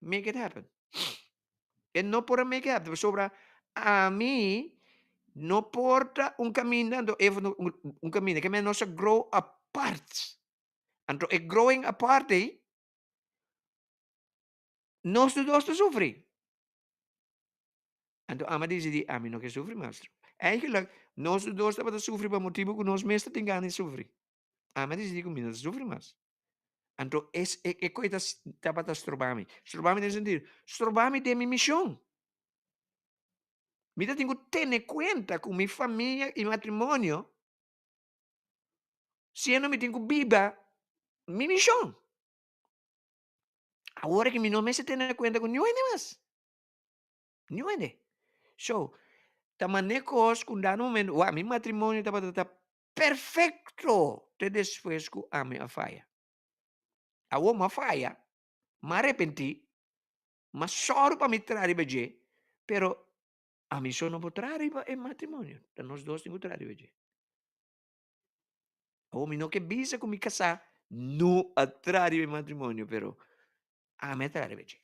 make it happen. E no por a make it happen pasobra ami no por ta un kaminda anto Eva no un kaminda. Ke men nos a grow apart. Anto e growing apart ei Nos tur dos ta sufri. Anto ama disidí, Ami no ke sufri mas. Eigenlijk, nos tur dos tabata sufri pa motibu ku nos mes ta tin gana di sufri. Ama disidí ku mi no ta sufri mas. Anto es e e kos ta tabata stroba mi. Stroba mi den sentido, stroba mi den mi mishon. Mi ta tin ku tene kuenta ku mi famia i matrimonio, siendo mi tin ku biba mi mishon. Awor ki mi no mester tene kuenta ku niun hende mas. Niun hende. So, ta manera kos ku dado momento, wak, mi matrimonio tabata ta perfekto te despues ku ami a faya. Awor mi a faya. M'a arepentí, m'a sòru pa mi traha riba dje, pero ami so no por traha riba e matrimonio, ta nos dos tin ku traha riba dje. Awor mi no ke bisa ku mi kasá no a traha riba e matrimonio, pero ami a traha riba dje.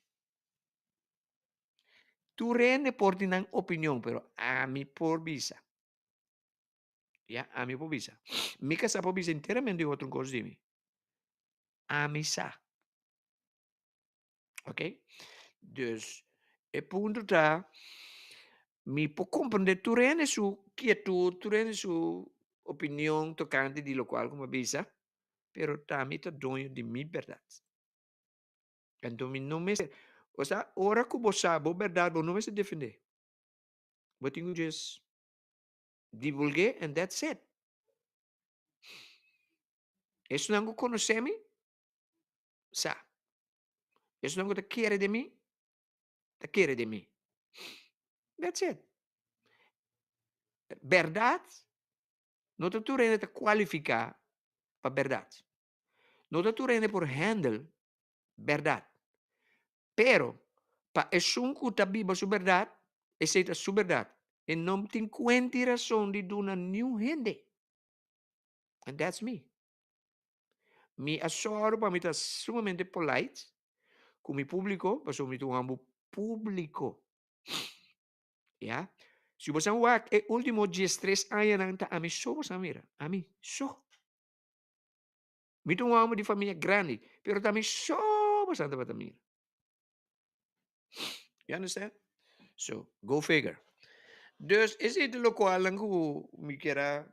Tur hende por tin nan opinion, pero ami por bisa. Ya, ami por bisa. Mi kasá por bisa enteramente otro kos di mi. Ami sa. Ok? Dus, e punto ta, mi por comprende tur hende su quietud, tur hende su opinion tocante di locual cu mi a bisa, pero ta mi ta doño di mi berdad. Anto mi no mester, osea, ora cu bo sa bo berdad, bo no mester defende. Bo tin cu just divulgue and that's it. Esnan cu conoce mi, sa. Esnan cu ta kere den mi, ta kere den mi. That's it. Berdad, no ta tur hende ta cualifica pa berdad. No ta tur hende por handle berdad. Pero, pa esun cu ta biba su berdad, esey ta su berdad. E no tin cuenta y razon di duna niun hende. And that's me. Mi a sòru pa mi ta sumamente polite ku mi públiko, pasobra mi ta un hòmber públiko. Ya. Si bo san wak e último diestres añanan ta ami so bo san mira. Ami so. Mi ta un hòmber di famia grandi, pero ta ami so bo san tabata mira. You understand? So, go figure. Dus esei ta lokualnan ku mi kier a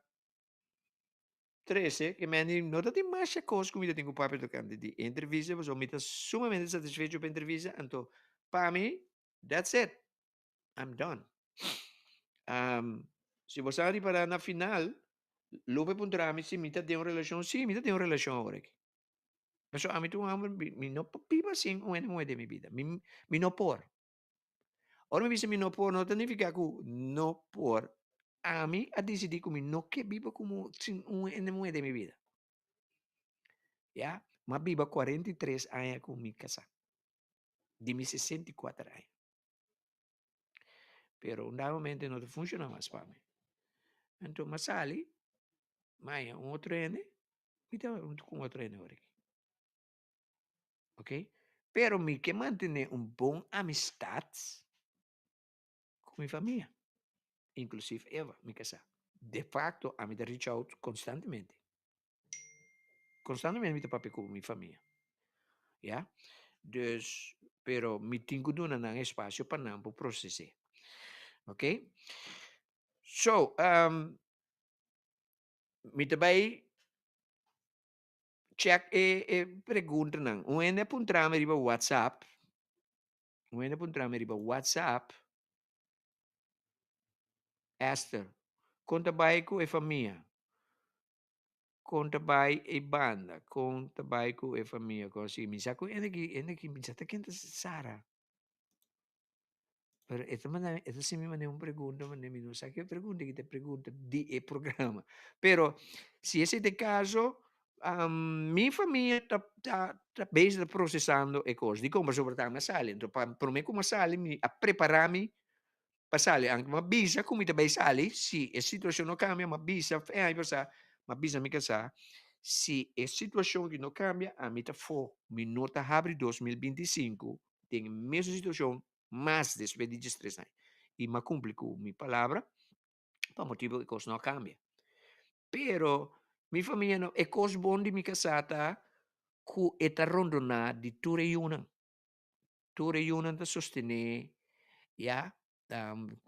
Trese, ke men di no ta tin masha kos ku mi ta tin ku papia tokante di e entrevista pasobra mi ta sumamente satisfecho pa e entrevista anto pa mi that's it, I'm done. Si bo sa ripará na final Lupe puntra mi si mi ta den un relashon, si mi ta den un relashon awor aki. Pasobra ami ta un homber mi no por biba sin un hende muhé den mi bida, mi no por. Ora mi bisa mi no por, no ta nifiká ku no por. Ami a disidí ku mi no ke biba ku sin un hende muhé den mi bida. Ya, mi a biba 43 aña ku mi kasá, di mi 64 aña. Pero un dado momento no ta funshoná mas pa mi. Anto mi a sali, mi a haña un otro hende, mi ta huntu ku un otro hende awor aki. Ok, pero mi ke mantené un bon amistat ku mi famia, inklusiv Eva, mi kasá. De fakto, ami ta reach out konstantemente. Konstantemente mi ta papia ku mi famia, ya. Dus, pero mi tin ku duna nan espasio pa nan por proses'é. Ok, so, mi ta bai. Check e e preguntanan. Un hende a puntra mi riba WhatsApp. Un hende a puntra mi riba WhatsApp. Esther, kon ta bai ku e famia? Kon ta bai e banda? Kon ta bai ku e famia? Kon si mi sa ku hende ki hende ki mi sa ta ken ta Sara. Pero e ta manda mi, e ta hasi mi manda un pregunta, manda mi no sa ke pregunta ki ta pregunta di e programa. Pero si esei ta e kaso, mi famia ta ta ta bezig ta prosesando e kos. Dikon? Pasobra ta mi a sali. Anto pa promé ku mi a sali mi a prepará mi pa sali. Anke mi a bisa ku mi ta bai sali si e situashon no kambia, mi a bisa e aña pasá, mi a bisa mi kasá si e situashon aki no kambia ami ta afó, mi no ta habri 2025 den e mesun situacion mas despues di diestres aña. Y m'a cumpli cu mi palabra pa motibo cu e cos no a cambia. Pero mi famia no, e cos bon di mi casá ta cu e ta rondona di tur e yunan. Tur e yunan ta sostene, ya,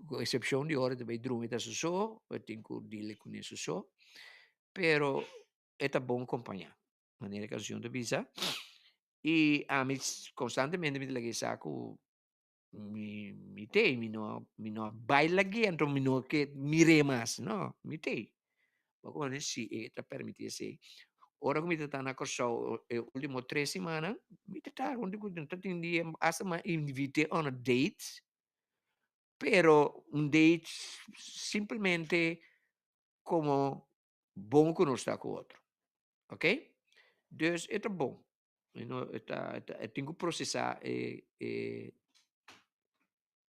cu excepcion di ora e ta bay drumi ta su so, e tin cu deal cune su so, pero e ta bon compaña. Manera e cancion ta bisa. Y ami constantemente mi ta laga e sa cu mi mi t'ey, mi no mi no a bay lag'é anto mi no ke mir'é mas, no, mi t'ey. Bo kononé si e ta permití esey. Ora cu mi ta ta na Kòrsou e ultimo tres simannan, mi ta ta huntu cu ta tin dia hasta mi a invit'é on a date, pero un date simplemente como bon cu nos ta cu otro, ok. Dus e ta bon. E no e ta e tin ku prosesá e e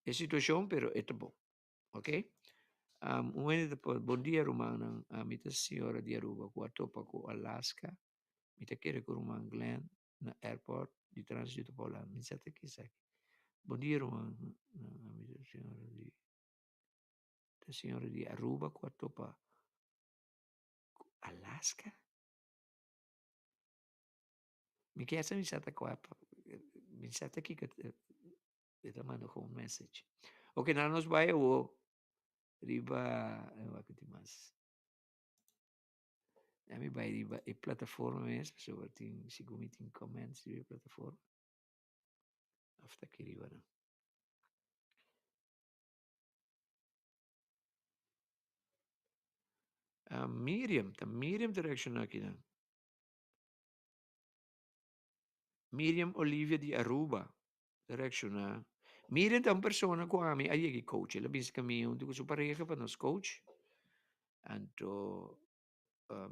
e situashon pero e ta bon. Ok. Un hende ta pon bon dia rumannan ami ta señora di Aruba ku a topa ku Alaska mi ta kere ku ruman Glenn na airport di transito pa Holanda mi sa ta kisa aki bon dia ruman ami ta señora di ta señora di Aruba ku a topa ku Alaska mi kier sa mi sa ta kua mi sa ta kiko E ta manda kon un message. Ok, nan nos bai awo riba, wak tin mas. Ya mi bai riba e plataforma mes, pasobra tin, segun mi tin comments riba e plataforma. Of ta aki riba nan. Ah, Miriam, ta Miriam ta reacciona aki nan. Miriam Olivia di Aruba ta reakshoná, Miriam ta un persona ku ami a yega i coach. El a bisa ku mi huntu ku su pareha pa nos coach. Anto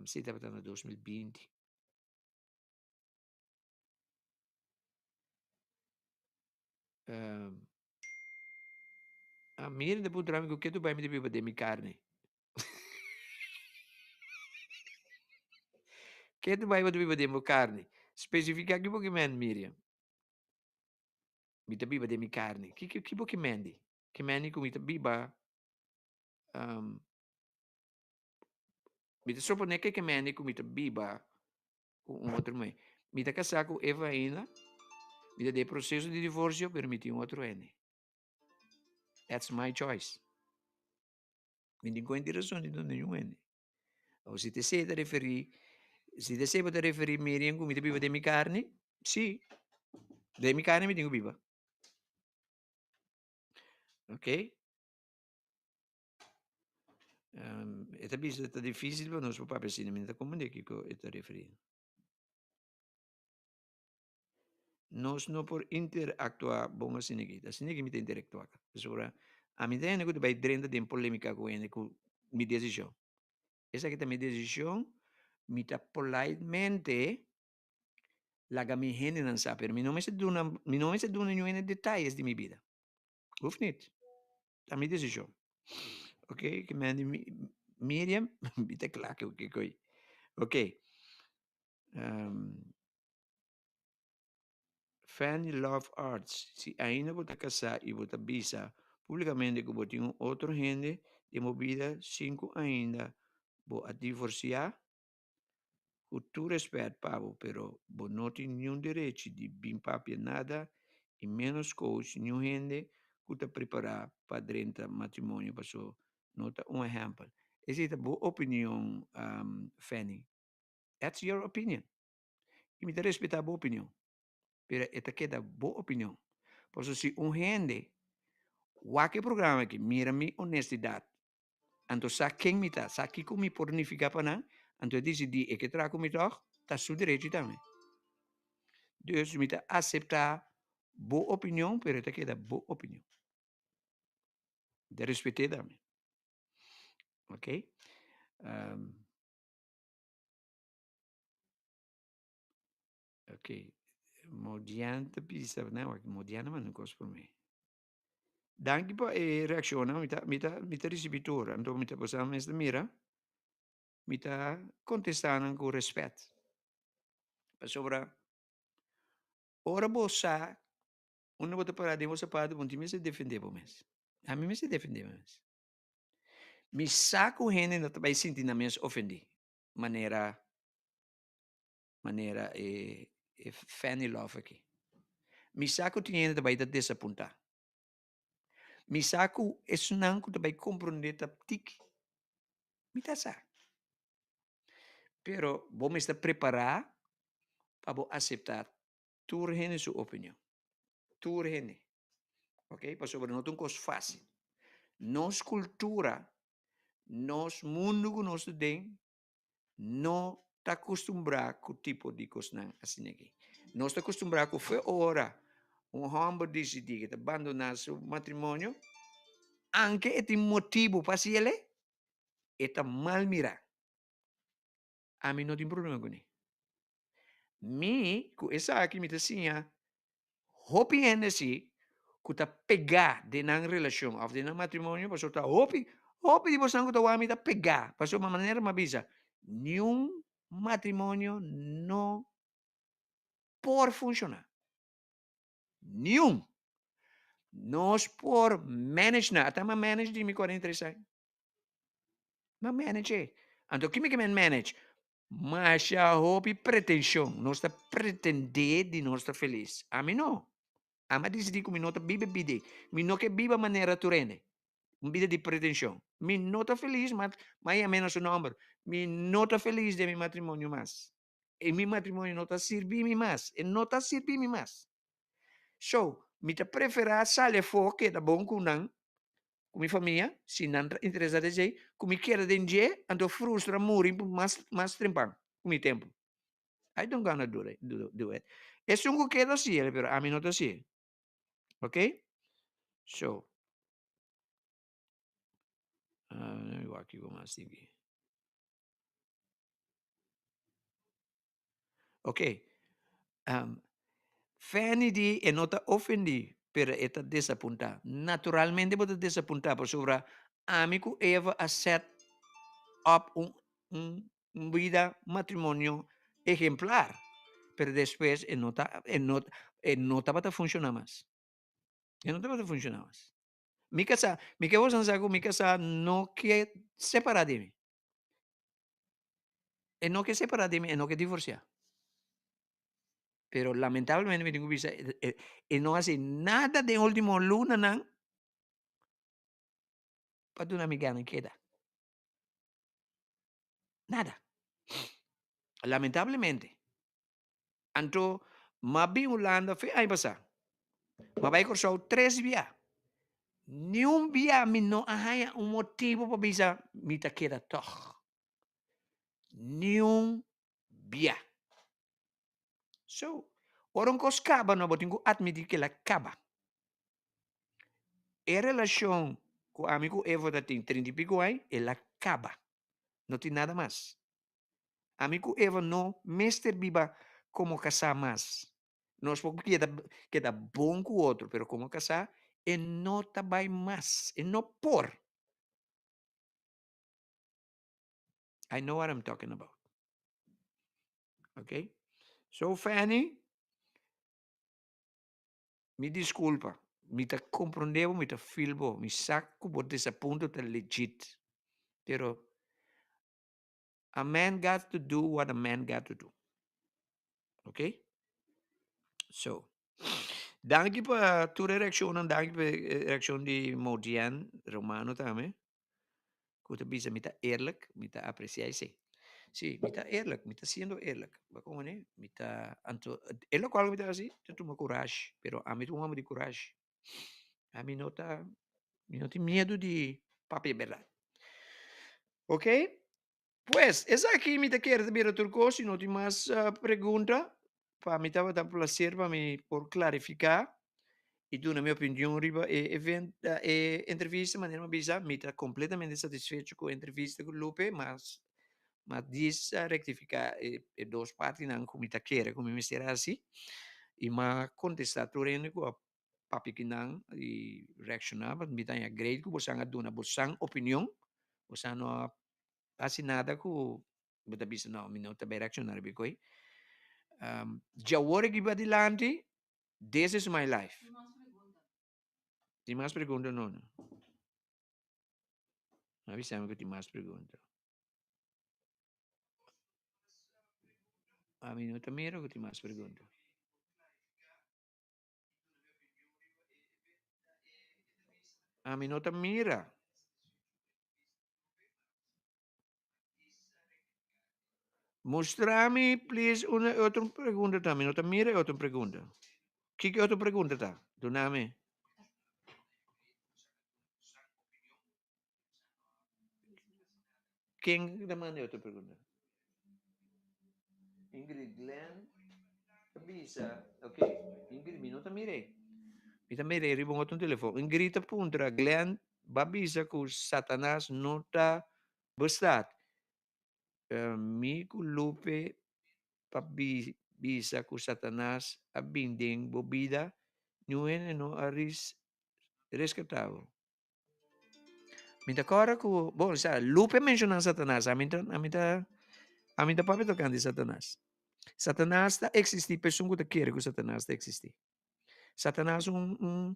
si tabata na 2020. Miriam ta puntra mi ku ke tu bai mi ta biba den mi karni. Ke tu bai bo ta biba den bo karni? Spesifiká ki bo ke men, Miriam. Mi ta biba den mi karni. Ki ki bo ke men di? Ke men di ku mi ta biba um, mi ta suponé ke ke men di ku mi ta biba ku un otro muhé. Mi ta kasá ku Eva ainda, mi ta den proseso di divorsio, pero mi tin un otro hende. That's my choice. Mi tin kuenta di rason di duna ningun hende. Awor si t'esei ta referí, si t'esei bo ta referí Miriam ku mi ta biba den mi karni, sí, den mi karni mi tin ku biba. Ok. E ta bisa ta difísil pa nos por papia asina, mi no ta komprendé kiko e ta referí. Nos no por interactua bon asina aki. Asina aki mi ta interactua. Pasobra ami ta hende ku ta bai drenta den polemica ku hende ku mi decision. Esaki ta mi decision, mi ta politemente laga mi hendenan sa, pero mi no mester duna, mi no mester duna niun hende detayes di mi bida. Hoeft niet. Ta mi decision. Ok, ke men di Miriam, mi ta kla ku kiko. Ok. Fanny Love Arts, Si ainda bo ta kasá i bo ta bisa públikamente ku bo tin un otro hende den bo bida sin ku ainda bo a divorsiá, ku tur rèspèt pa bo, pero bo no tin niun derechi di bin papia nada i ménos coach niun hende ku ta prepará pa drenta matrimonio paso no ta un ehèmpel. Esei ta bo opinion, Fanny. That's your opinion. I mi ta respetá bo opinion. Pero e ta keda bo opinion. Pasobra si un hende wak e programa aki, mira mi honestidad, anto sa ken mi ta, sa kiko mi por nifiká pa nan, anto e disidí e ke traha ku mi tòg, ta su derecho tambe. Dus mi ta aseptá bo opinion, pero e ta keda bo opinion. Mi ta respet'é tambe. Ok. Ok, Modian ta bisa, no, wak, Modian a manda un kos por mi. Danki pa e reakshonnan, mi ta, mi ta, mi ta risibí tur, anto mi ta boso mes ta mira, mi ta kontestá nan ku rèspèt. Pasobra ora bo sa unda bo ta pará den bo sapato, bo no tin mester defendé bo mes. Ami mester defendé mi mes. Mi sa ku hende no ta bai sinti nan mes ofendí, manera manera e e Fanny Love aki. Mi sa ku tin hende ta bai ta desapuntá. Mi sa ku esnan ku ta bai komprondé ta tiki. Mi ta sa. Pero bo mester prepará pa bo aseptá tur hende su opinion. Tur hende. Ok, pasobra no ta un kos fásil. Nos kultura, nos mundu ku nos ta den, no ta kustumbrá ku tipo di kosnan asina aki. Nos ta kustumbrá ku fe ora un hòmber disidí ku e ta bandoná su matrimonio, anke e tin motibu pa hasi el'e, e ta mal mirá. Ami no tin problema kuné. Mi ku esaki mi ta siña hopi hende si ku ta pegá den nan relashon òf den nan matrimonio pasobra ta hopi hopi di bosnan ku ta wak mi ta pegá pasobra manera mi a bisa niun matrimonio no por funshoná niun nos por manage nan ata mi a manage di mi 43 aña mi a manage e anto ki mi ke men manage Masha hopi pretenshon. Nos ta pretendé di nos ta felis. Ami no. Ami a disidí ku mi no ta biba e bida ei. Mi no ke biba manera tur hende. Un bida di pretenshon. Mi no ta felis, ma ma yam'é na su nòmber. Mi no ta felis den mi matrimonio mas. E mi matrimonio no ta sirbi mi mas. E no ta sirbi mi mas. So, mi ta preferá sali afó, keda bon ku nan, ku mi famia, si nan ta interesá den esei, ku mi keda den dje, anto frustra muri mas mas trempan ku mi tempu. I don't gonna do it, do, do it. Esun ku keda hasié, pero ami no ta hasié. Ok? So, uh, mi wak kiko mas tin aki. Ok. Um, Fanny di e no ta ofendí, pero e ta desapuntá. Naturalmente bo ta desapuntá, pasobra ami ku Eva a set up un, un, un bida matrimonio ejemplar, pero despues e no ta, e no, e no tabata funshoná mas. E no tabata funshoná mas. Mi kasá, mi ke boso sa ku mi kasá no ke separá di mi. E no ke separá di mi, e no ke divorsiá. Pero lamentablemente mi tin ku bisa e no hasi nada den ultimo lunanan pa duna mi gana keda. Nada. Lamentablemente. Anto m'a bin Hulanda fe aña pasá. M'a bai Kòrsou tres bia. Niun bia mi no a haña un motibu pa bisa mi ta keda tòg. Niun bia. So, ora un kos kaba no bo tin ku atmití ku el a kaba. E relashon ku ami ku Eva ta tin trinta i piko aña, el a kaba. No tin nada mas. Ami ku Eva no mester biba komo kasá mas. Nos por keda keda bon ku otro, pero komo kasá e no ta bai mas, e no por. I know what I'm talking about. Okay? So Fanny, mi disculpa. Mi ta comprende bo, mi ta feel bo, mi sa ku bo desapunto ta legit. Pero A man got to do what a man got to do. Ok? So, danki pa tur e reaccionnan, danki pa e reaccion di Modian Romano tambe, ku ta bisa mi ta eerlijk, mi ta aprecia esei. Si, mi ta eerlijk, mi ta siendo eerlijk. Bo komo ne? Mi ta, anto, e lokual ku mi ta hasi ta tuma kurashi, pero ami ta un hòmber di kurashi. Ami no ta, mi no tin miedu di papia bèrdat. Ok, pues esaki mi ta kere ta bira tur kos, si no tin mas pregunta, pa mi tabata un placer pa mi por klarifiká i duna mi opinion riba e event, e entrevista, manera mi a bisa mi ta kompletamente satisfecho ku e entrevista ku Lupe, mas mas dis a rektifiká e dos partinan ku mi ta kere ku mi mester hasi i mi a kontestá tur hende ku a papia kinan i reakshoná pasobra mi ta haña great ku bosan a duna bosan opinion, bosan no a hasi nada ku bo ta bisa no mi no ta bai reakshoná riba e koi. Djawor aki padilanti this is my life. Tin mas pregunta no no? A bisa mi ku tin mas pregunta. Ami no ta mira ku tin mas pregunta. Ami no ta mira. Mustra mi please un e otro pregunta ta. Mi no ta mira e otro pregunta. Kiko e otro pregunta ta? Duna mi. Ken ta manda e otro pregunta? Ingrid Glenn ta bisa, ok, Ingrid, mi no ta mir'é. Mi ta mir'é riba un otro telefon. Ingrid ta puntra, Glenn, ba bisa ku Satanas no ta bestaat. Mi ku Lupe pa bi. bisa ku Satanas a bin den bo bida, niun hende no a ris reskatá bo. Mi ta kòrda ku, bon, sa, Lupe a menshoná Satanas, ami ta, ami ta, ami ta papia tokante Satanas. Satanas ta eksistí pa esun ku ta kere ku Satanas ta eksistí. Satanas un, un,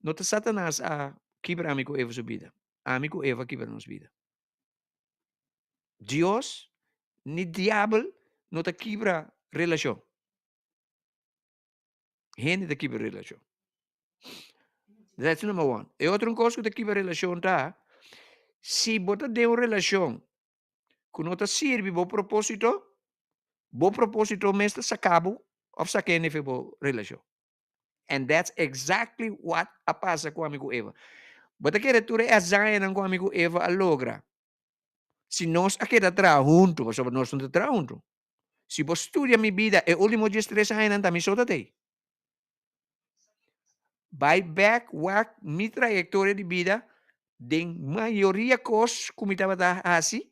no ta Satanas a kibra ami ku Eva su bida, ami ku Eva a kibra nos bida. Dios ni diabel no ta kibra relashon. Hende ta kibra relashon. That's number one. E otro kos ku ta kibra relashon ta, si bo ta den un relashon ku no ta sirbi bo propósito, bo propósito mes ta saka bo òf saka hende for bo relashon. And that's exactly what a pasa ku ami ku Eva. Bo ta kere tur e hazañanan ku ami ku Eva a logra si nos a keda traha huntu, pasobra nos no ta traha huntu. Si bo studia mi bida e ultimo diestres añanan ta mi so ta tei. Bai bek wak mi trayektoria di bida den mayoria kos ku mi tabata hasi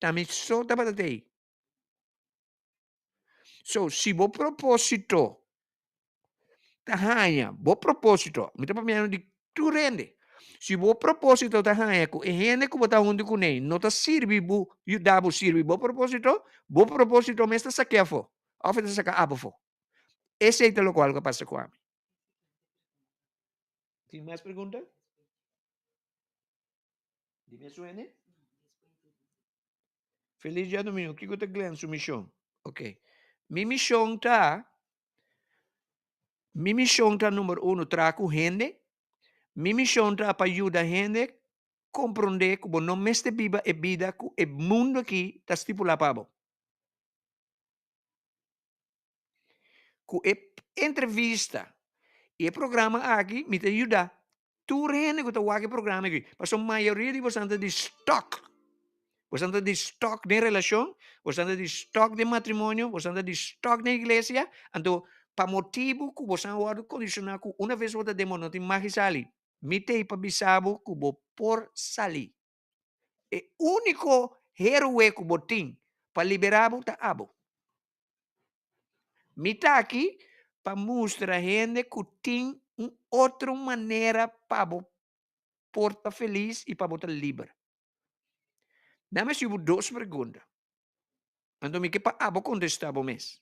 ta mi so tabata tei. So si bo propósito ta haña, bo propósito, mi ta papiando di tur hende, si bo propósito ta haña ku e hende ku bo ta huntu kuné no ta sirbi bo, yuda bo sirbi bo propósito, bo propósito mes ta sak'é afó òf e ta saka abo afó. Esei ta lokual ku a pasa ku ami. Tin mas pregunta? Di mes hende? Feliz djadumingu. Kiko ta Glenn su mishon? Ok. Mi mishon ta, mi mishon ta number uno traha ku hende. Mi mishon ta pa yuda hende komprondé ku bo no mester biba e bida ku e mundu aki ta stipulá pa bo. Ku e entrevista i e programa aki mi ta yuda tur hende ku ta wak e programa aki pasobra mayoria di boso ta di stok. Boso ta di stok den relashon, boso ta di stok den matrimonio, boso ta di stok den iglesia, anto pa motibu ku boso a wòrdu kondishoná ku una ves bo ta den bo no tin mag di sali. Mi t'ei pa bisa bo ku bo por sali. E úniko héroe ku bo tin pa liberá bo ta abo. Mi ta aki pa mustra hende ku tin un otro manera pa bo por ta felis i pa bo ta liber. Nan mi hasi bo dos pregunta. Anto mi ke pa abo kontestá bo mes.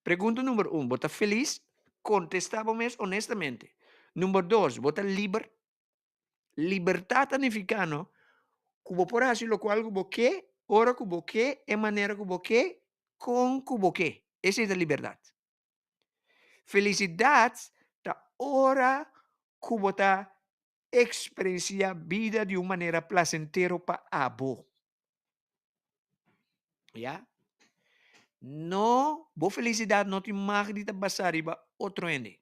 Pregunta number un, bo ta felis? Kontestá bo mes honestamente. Number dos, bo ta liber? Libertat ta nifiká no ku bo por hasi lokual ku bo ke, ora ku bo ke, e manera ku bo ke, kon ku bo ke. Esei ta libertat. Felisidat ta ora ku bo ta eksperensiá bida di un manera plasentero pa abo. Ya. No, bo felisidat no tin mag di ta basá riba otro hende.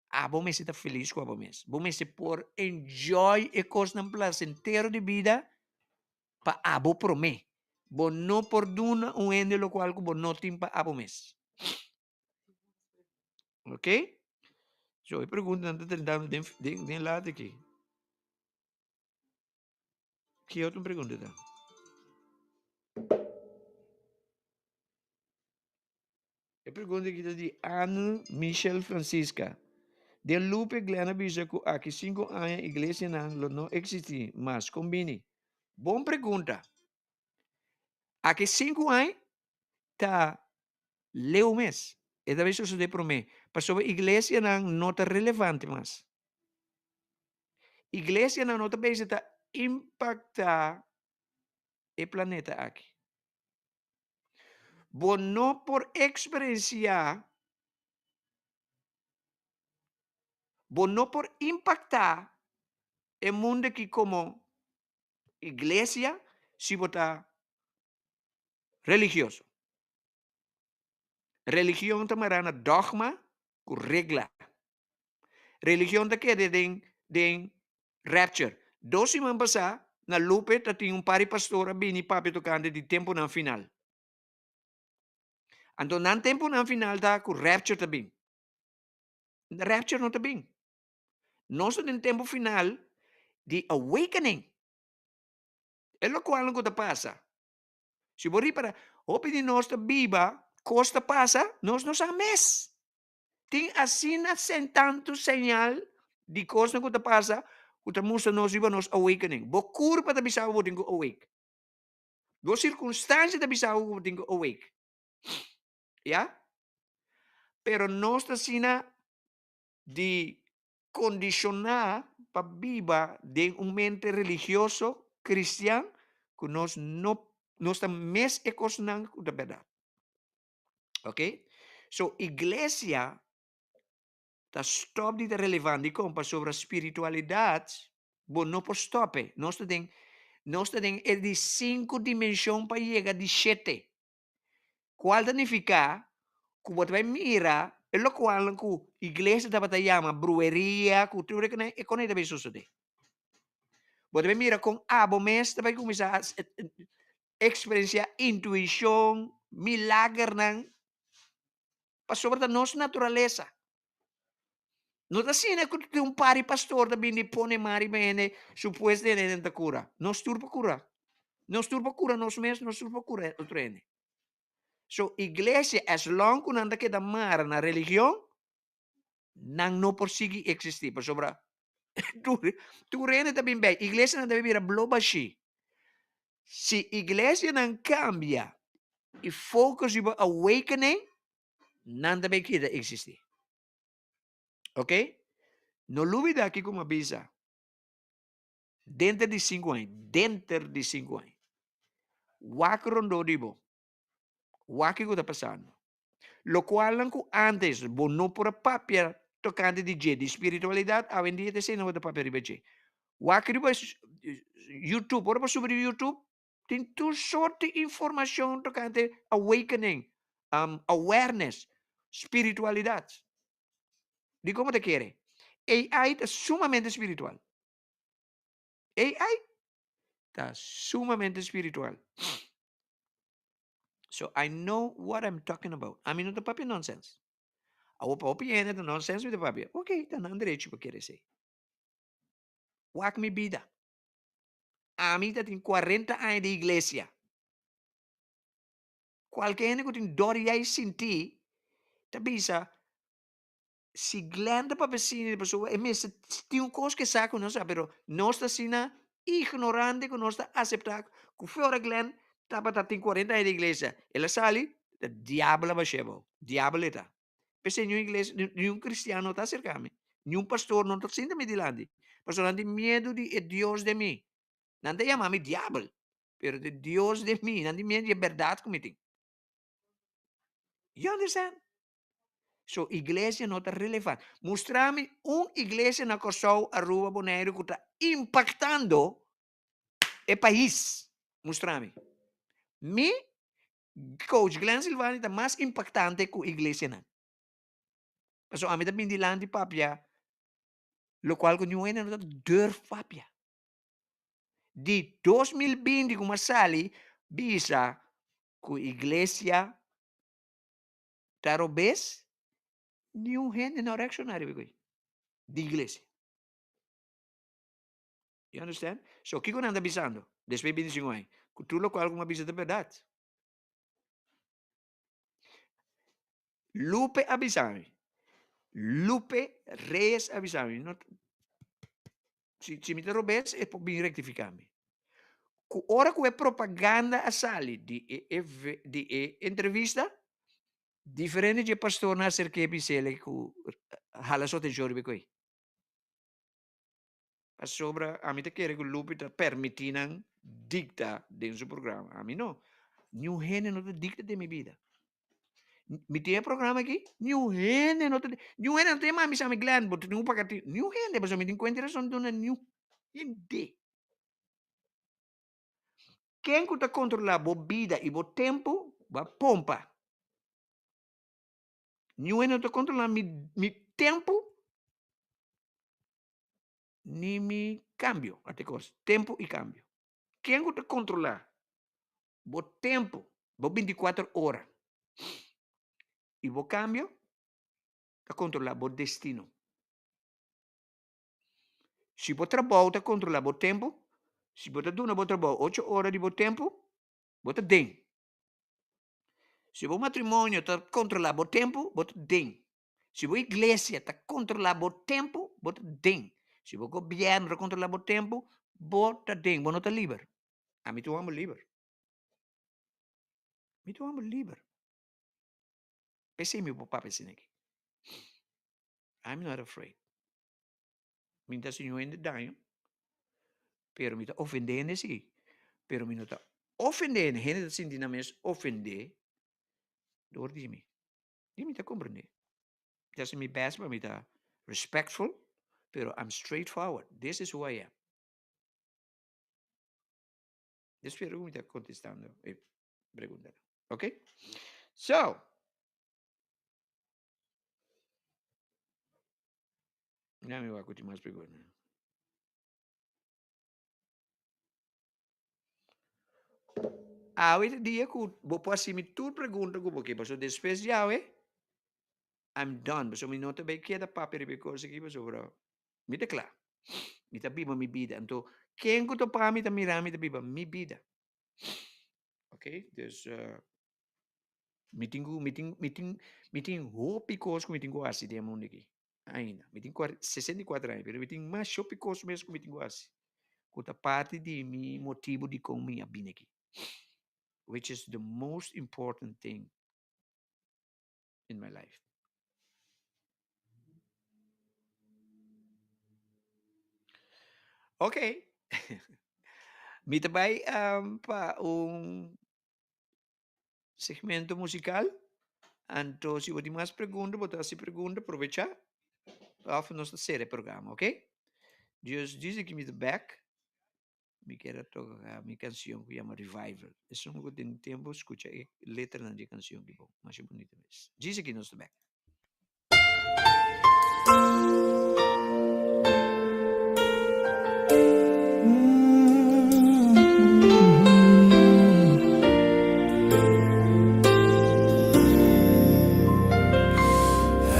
Abo mester ta felis ku abo mes. Bo mester por enjoy e kosnan plasentero di bida pa abo promé. Bo no por duna un hende lokual ku bo no tin pa abo mes. Ok? So e preguntanan ta drentando den den den laat aki. Ki otro pregunta ta? E pregunta aki ta di Anne Michel Francisca. Den Lupe Glenn a bisa ku aki sinku aña iglesianan lo no eksistí mas. Kon bini? Bon pregunta. Aki sinku aña ta leu mes. E ta bay sosodé promé. Pasobra iglesianan no ta relevante mas. Iglesianan no ta bezig ta impaktá e planeta aki. Bo no por eksperensiá, bo no por impaktá e mundu aki komo iglesia si bo ta religioso. Religion ta mará na dogma ku regla. Religion ta keda den den rapture. Dos siman pasá na Lupe ta tin un par di pastor a bini papia tokante di tempunan final. Anto nan tempunan final ta ku rapture ta bin. Rapture no ta bin. Nos ta den tempu final di awakening. E lokualnan ku ta pasa. Si bo ripara, hopi di nos ta biba. Kos ta pasa, nos no sa mes. Tin asina tantu señal di kosnan ku ta pasa ku ta mustra nos riba nos awakening. Bo kurpa ta bisa bo bo tin ku awake. Bo sirkunstansia ta bisa bo ku bo tin ku awake. Ya? Pero nos ta asina di kondishoná pa biba den un mente religioso kristian ku nos no nos ta mes e kosnan ku ta bèrdat. Ok? So iglesia ta stòp di ta relevant. Dikon? Pasobra spiritualidat bo no por stòp e. Nos ta den nos ta den e di sinku dimenshon pa yega di shete. Kual ta nifiká ku bo ta bai mira e lokualnan ku iglesia tabata yama brueria ku tur e e kon ei ta bai sosodé. Bo ta bai mira kon abo mes ta bai kuminsá eksperensiá intuishon, milagernan, pasobra ta nos naturalesa. No ta asina ku tin un par di pastor ta bini pone man riba hende supuesto hende ta kura. Nos tur por kura. Nos tur por kura nos mes, nos tur por kura otro hende. So iglesia as long ku nan ta keda mara na religion, nan no por sigui eksistí pasobra tur tur hende ta bin bei. Iglesianan ta bira blo bashí. Si iglesianan kambia i focus riba awakening, nan ta bay keda existi. Ok? No lubida kiko mi a bisa. Denter di sinku aña, denter di sinku aña, wak rondó di bo, wak kiko ta pasando. Lokualnan ku ántes bo no por a papia tokante di dje, di spiritualidat, awendia ta esei nan bo ta papia riba dje. Wak riba YouTube, ora bo subi riba YouTube, Tin tur sort di informacion tocante awakening, awareness, spiritualidad. Di como ta kere? AI ta sumamente spiritual. AI ta sumamente spiritual. So I know what I'm talking about. Ami no ta papia nonsense. Awo pa hopi hende ta nonsense mi ta papia. Ok, ta nan derecho pa kere esey. Wak mi bida. Ami ta tin cuarenta aña di iglesia. Cualke hende cu tin dor yai sinti ta bisa si Glenn ta papia asina pasobra e mester tin un cos cu e sa cu nos sa pero nos ta asina ignorante cu nos ta acepta cu fe ora Glenn tabata tin cuarenta aña di iglesia el a sali ta diabel a basha abao diabel e ta. P'esei niun iglesia, niun kristian no ta aserká mi, niun pastor no ta sinta mi dilanti, pasobra nan tin miedu di e Dios den mi. Nan ta yama mi diabel, pero ta e Dios den mi, nan tin miedu di e bèrdat ku mi tin. You understand? So, iglesia no ta relevant. Mustra mi un iglesia na Kòrsou, Aruba, Boneiru ku ta impaktando e pais. Mustra mi. Mi Coach Glenn Silvani ta mas impaktante ku iglesianan. Pasobra ami ta bin dilanti papia lokual ku niun hende no ta durf papia. Di 2020 ku mi a sali bisa ku iglesia ta robes, niun hende no a reakshoná riba e kos di iglesia. You understand? So, kiko nan ta bisando? Despues di 25 aña. Ku tur lokual ku mi a bisa ta bèrdat. Lupe a bisa mi. Lupe Reyes a bisa mi. No, si, si mi ta robes, e por bin rektifiká mi. Ku ora ku e propaganda a sali di e, e, di e entrevista, diferente dje pastornan a aserk'é bis'el ku hala su atenshon riba e koi. Pasobra ami ta kere ku Lupi ta permití nan dikta den su programa. Ami no. Niun hende no ta dikta den mi bida. Mi tin e programa aki, niun hende no ta, niun hende no ta yama mi bisa mi Glenn, bo tin un pakati. Niun hende, pasobra mi tin kuenta i rason duna niun hende. Ken ku ta kontrolá bo bida i bo tempu, bo a pompa. Niun hende no ta kontrolá mi mi tempu ni mi kambio, ate kos, tempu i kambio. Ken ku ta kontrolá bo tempu, bo binti kuater ora i bo kambio, ta kontrolá bo destino. Si bo trabou ta kontrolá bo tempu, si bo ta duna bo trabou ocho ora di bo tempu, bo ta den. Si bo matrimonio ta kontrolá bo tempu, bo ta den. Si bo iglesia ta kontrolá bo tempu, bo ta den. Si bo gobièrnu ta kontrolá bo tempu, bo ta den. Bo no ta liber. Ami ta un hòmber liber. Mi ta un hòmber liber. P'esei mi por papia asina aki. I'm not afraid. Mi no ta hasi niun hende daño, pero mi ta ofendé hende sí. Pero mi no ta ofendé hende, hende ta sinti nan mes ofendé dor di mi. I mi ta komprendé. Mi ta hasi mi best pa mi ta respectful, pero I'm straightforward. This is who I am. Yo spero ku mi ta kontestando e preguntanan. Ok? So, Ya mi wak ku tin mas pregunta. Awe ta dia ku bo por hasi mi tur pregunta ku bo ke, pasobra despues di awe, I'm done, pasobra mi no ta bay keda papia riba e kos aki pasobra mi ta kla. Mi ta biba mi bida. Anto, ken ku topa mi ta mira mi ta biba mi bida. Ok, dus mi tin ku, mi tin, mi tin, mi tin hopi kos ku mi tin ku hasi den e mundu aki. Ainda. Mi tin 64 aña, pero mi tin mas hopi kos mes ku mi tin ku hasi. Ku ta parti di mi motibu dikon mi a bini aki. Which is the most important thing in my life. Ok. Mi ta bai um, pa un segmento musical. Anto si bo tin mas pregunta, bo ta hasi pregunta, provecha. Of nos ta sera e programa, ok? Dios dice ki mi ta back. Mi kier a toca mi cancion cu yama Revival. Esun cu tin tempo scucha e letranan di e cancion ki bon. Masha bunita mes. Djis aki nos ta back.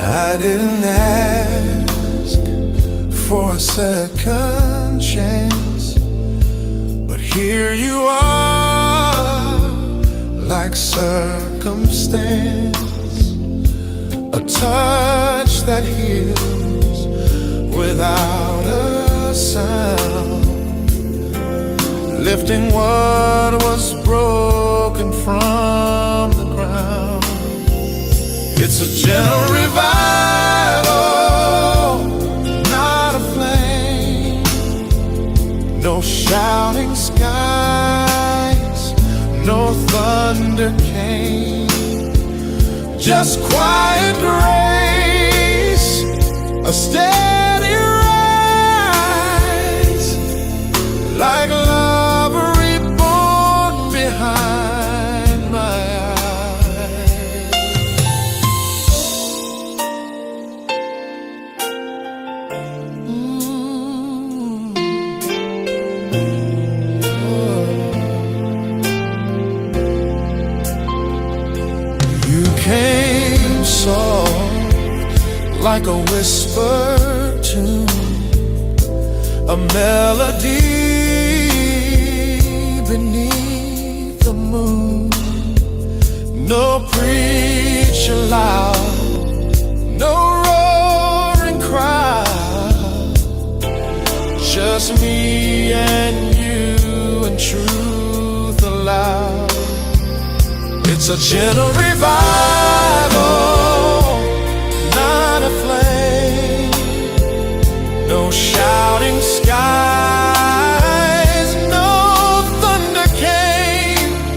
I didn't ask for a second chance, but here you are, like circumstance, a touch that heals without a sound, lifting what was broken from the ground. It's a gentle revival, not a flame. No shouting skies, no thunder came. Just quiet grace, a steady rise, like love reborn behind my eyes. Mm. You came soft like a whisper tune, a melody beneath the moon. No preacher loud, no roaring crowd, just me and you and truth aloud. It's a gentle revival, not a flame. No shouting skies, no thunder came.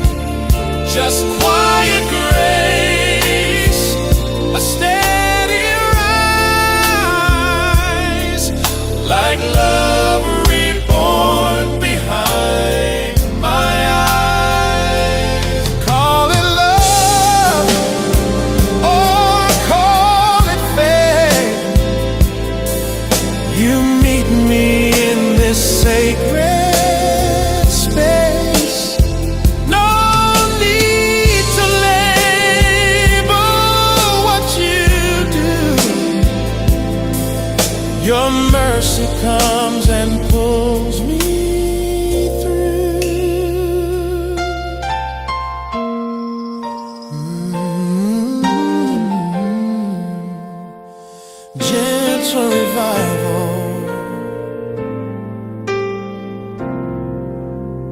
Just quiet grace, a steady rise, like love reborn behind my eyes. Call it love or call it faith. You meet me in this sacred space. No need to label what you do. Your mercy comes and pulls me through. a revival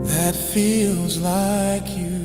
that feels like you.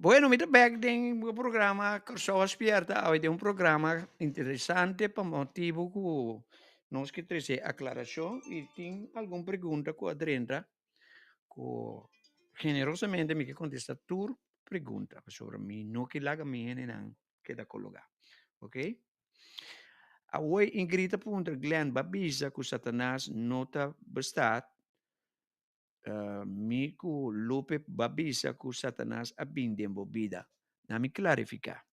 Bueno, mi ta bek den e programa Kòrsou a Spierta. Awe den un programa interesante pa motibu ku nos ke trese aklarashon i tin algun pregunta ku a drenta ku generosamente mi ke kontestá tur pregunta pasobra mi no ke laga mi hendenan keda kologá. Oké. Awor Ingrid ta puntra Glenn, Bo a bisa ku Satanas no ta bestaat? Mi ku Lupe bo a bisa ku Satanas a bin den bo bida. Na mi klarifiká.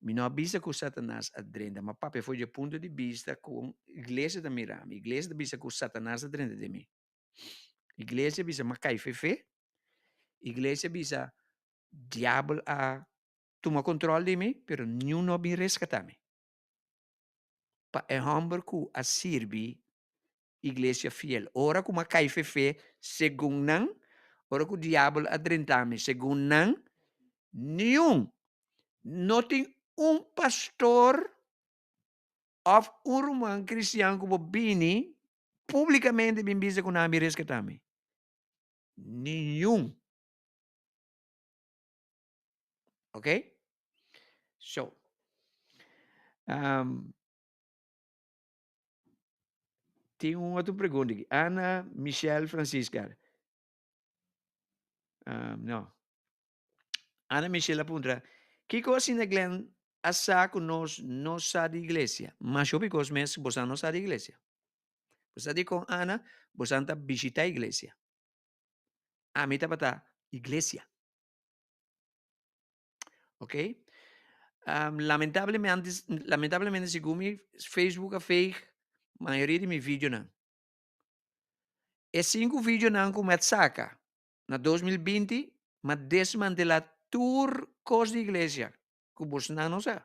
Mi no a bisa ku Satanas a drenta, ma papia for dje punto di bista ku iglesia ta mira mi. Iglesia ta bisa ku Satanas a drenta den mi. Iglesia bisa m'a kai fe fe. Iglesia bisa diabel a tuma kontrol di mi, pero niun no a bin reskatá mi. Pa e hòmber ku a sirbi iglesia fiel, ora ku m'a kai fe fe, segun nan, ora ku diabel a drenta mi, segun nan, niun, no tin un pastor òf un ruman kristian ku bo bini públikamente bin bisa ku nan a bin reskatá mi. Niun. Ok? So. Um, tin un otro pregunta aquí. Ana Michelle Francisca. Um, no. Ana Michelle apunta, Kiko asina Glenn a sa ku nos no sa di iglesia? Masha hopi kos mes bosan no sa di iglesia. Bo sa dikon Ana? Bosan ta bishita iglesia. Ami tabata iglesia. Ok? Um, lamentablemente, lamentablemente segun mi Facebook a fake mayoria di mi videonan. E sinku videonan ku mi a saka na 2020, mi a desmantelá tur kos di iglesia ku bosnan no sa.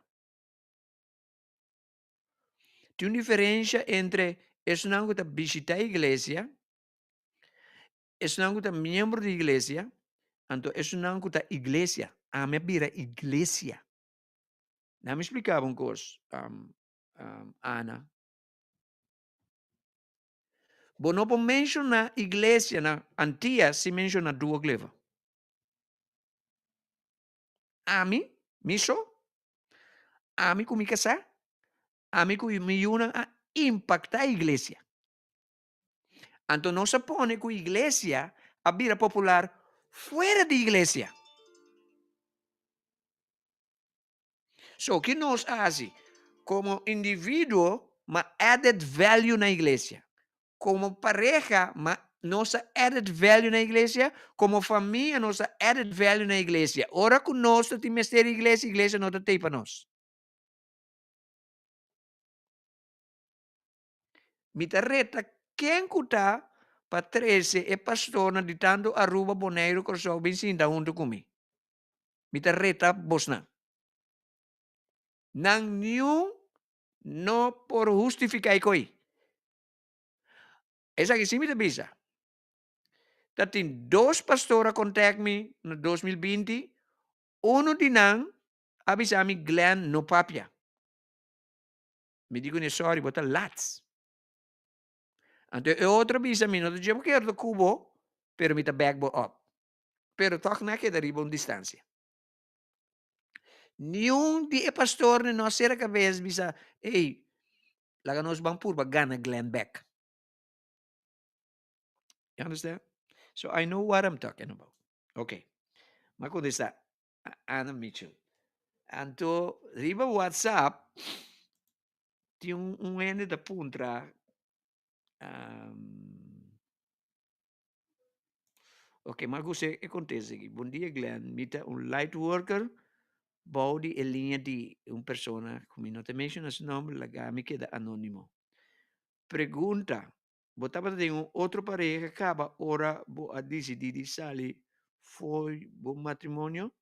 Tin un diferensha entre esnan ku ta bishitá iglesia Esnan ku ta miembro di iglesia, anto esunnan ku ta iglesia. Ami a bira iglesia. Nan mi splika bo un kos, um, um, Ana. Bo no por menshoná iglesia na Antia sin menshoná Duo Gleva. Ami, mi so, ami ku mi kasá, ami ku mi yunan a impaktá iglesia. Anto nos a pone ku iglesia a bira popular fuera di iglesia. So, ki nos a hasi? Komo individuo, ma added value na iglesia. Komo pareha, ma nos a added value na iglesia. Komo famia, nos a added value na iglesia. Ora ku nos ta tin mester di iglesia, iglesia no ta tei pa nos. Mi ta reta ken ku ta pa trese e pastornan di tantu Aruba, Boneiru, Kòrsou bin sinta huntu ku mi. Mi ta reta bosnan. Nan niun no por hustifiká e koi. Esaki sí mi ta bisa. Ta tin dos pastor a kontak mi na 2020, unu di nan a bisa mi Glenn no papia. Mi di kuné, Sorry, bo ta lats. Anto e otro bisa mi, No ta dje bo kerdo ku bo, pero mi ta back bo up. Pero tòg nan a keda riba un distansia. Niun di e pastornan no a sera kabes bisa, Ey, Laga nos ban purba gana Glenn bek. You understand? So I know what I'm talking about. Ok. M'a kontestá Anna Mitchell. Anto riba WhatsApp tin un un hende ta puntra um, Ok, m'a gusta e kontesta aki. Bon dia Glenn, mi ta un light worker bou di e liña di un persona ku mi no ta menshoná su nòmber, laga mi keda anónimo. Pregunta, Bo tabata den un otro pareha kaba ora bo a disidí di sali fo'i bo matrimonio?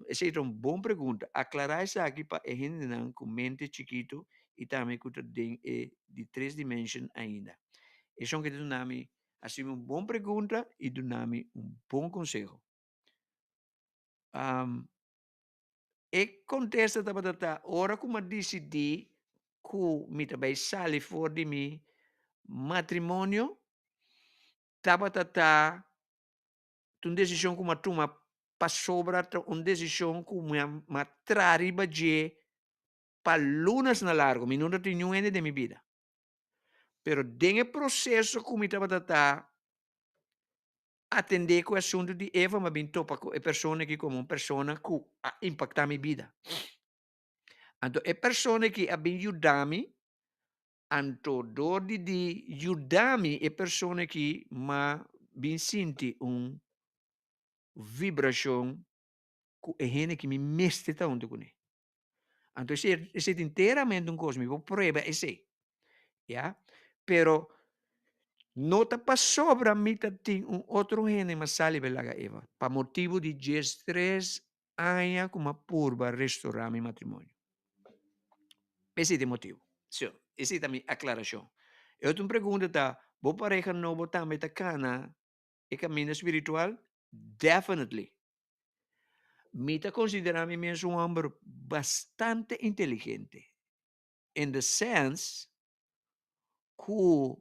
Esei ta un bon pregunta. Aklará esaki pa e hendenan ku mente chikitu i tambe ku ta den e di tres dimension ainda. Esun ke ta duna mi hasi mi un bon pregunta i duna mi un bon konseho. E kontesta tabata ta, ora ku mi a disidí ku mi ta bai sali for di mi matrimonio, tabata ta un desishon ku mi a tuma pasobra ta un desishon ku mi a traha riba dje pa lunas na largu. Mi no ta tin niun hende den mi bida. Pero den e proseso ku mi tabata ta atendé ku e asuntu di Eva, mi a bin topa ku e persona aki komo un persona ku a impaktá mi bida. Anto e persona aki a bin yuda mi, anto dor di di yuda mi e persona aki m'a bin sinti un vibrashon ku e hende ki mi mester ta huntu kuné. Anto esei esei ta enteramente un kos, mi por prueba esei, ya. Pero no ta pasobra mi ta tin un otro hende mas sali pa laga Eva, pa motibu di diestres aña ku mi a purba restorá mi matrimonio. Esei ta e motibu. So, esei ta mi aklarashon. E otro pregunta ta, bo pareha nobo tambe ta kana e kaminda spiritual? Definitely. Mi ta konsiderá mi mes un hòmber bastante inteligente, in the sense ku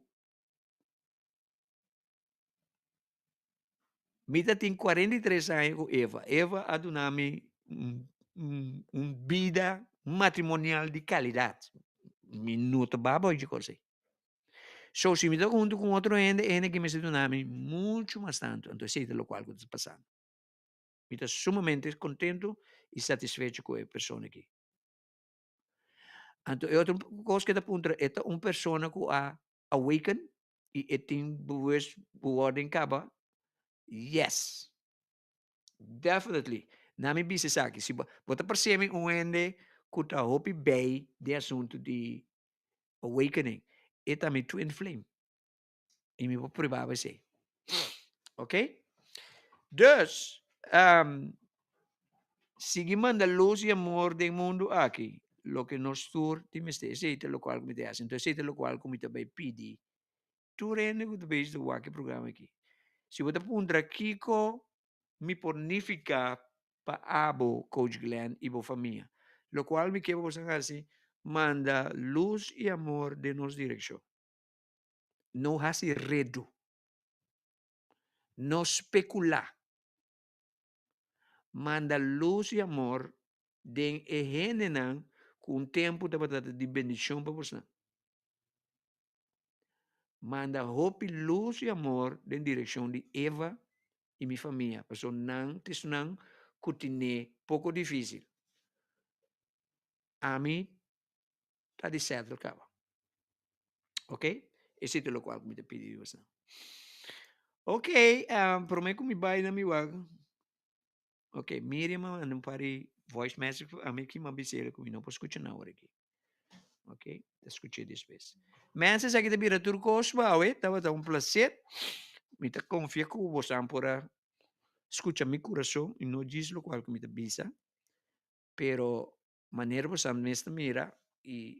mi ta tin 43 aña ku Eva. Eva a duna mi un un bida matrimonial di kalidat. Mi no ta baba ochi kos ei. So si mi ta huntu ku otro hende, e hende aki mester duna mi muchu mas tantu. Anto esei ta lokual ku ta pasando. Mi ta sumamente kontentu i satisfecho ku e persona aki. Anto e otro kos ku e ta puntra, e ta un persona ku a awaken i e tin bewustwording kaba? Yes! Definitely. Na mi bisa esaki, si bo bo ta parse mi un hende ku ta hopi bei den asuntu di awakening, e ta mi twin flame. I mi por prueba bo esei. Ok? Dus, um, sigui manda lus i amor den mundu aki, loke nos tur tin mester. Esei ta lokual ku mi ta hasi. Entonces esei ta lokual ku mi ta bai pidi tur hende ku ta bezig ta wak e programa aki. Si bo ta puntra kiko mi por nifiká pa abo, Coach Glenn i bo famia, lokual mi ke pa boso hasi, manda lus i amor den nos direkshon. No hasi redu. No spekulá. Manda lus i amor den e hendenan ku un tempu tabata di bendishon pa bosnan. Manda hopi lus i amor den direkshon di Eva i mi famia, pasobra nan ta esnan ku tine poko difísil. Ami ta di settle kaba. Ok? Esei ta lokual ku mi ta pidi di bosnan. Ok, promé ku mi bai na mi wak. Ok, Miriam a manda un par di voice message pa ami ki mi a bisa el ku mi no por skucha nan ora aki. Ok, ta skuch'é despues. Mensen, esaki ta bira tur kos pa awe. Tabata un plaser. Mi ta konfia ku bosan por a skucha mi kurason i no djis lokual ku mi ta bisa. Pero manera bosan mes ta mira i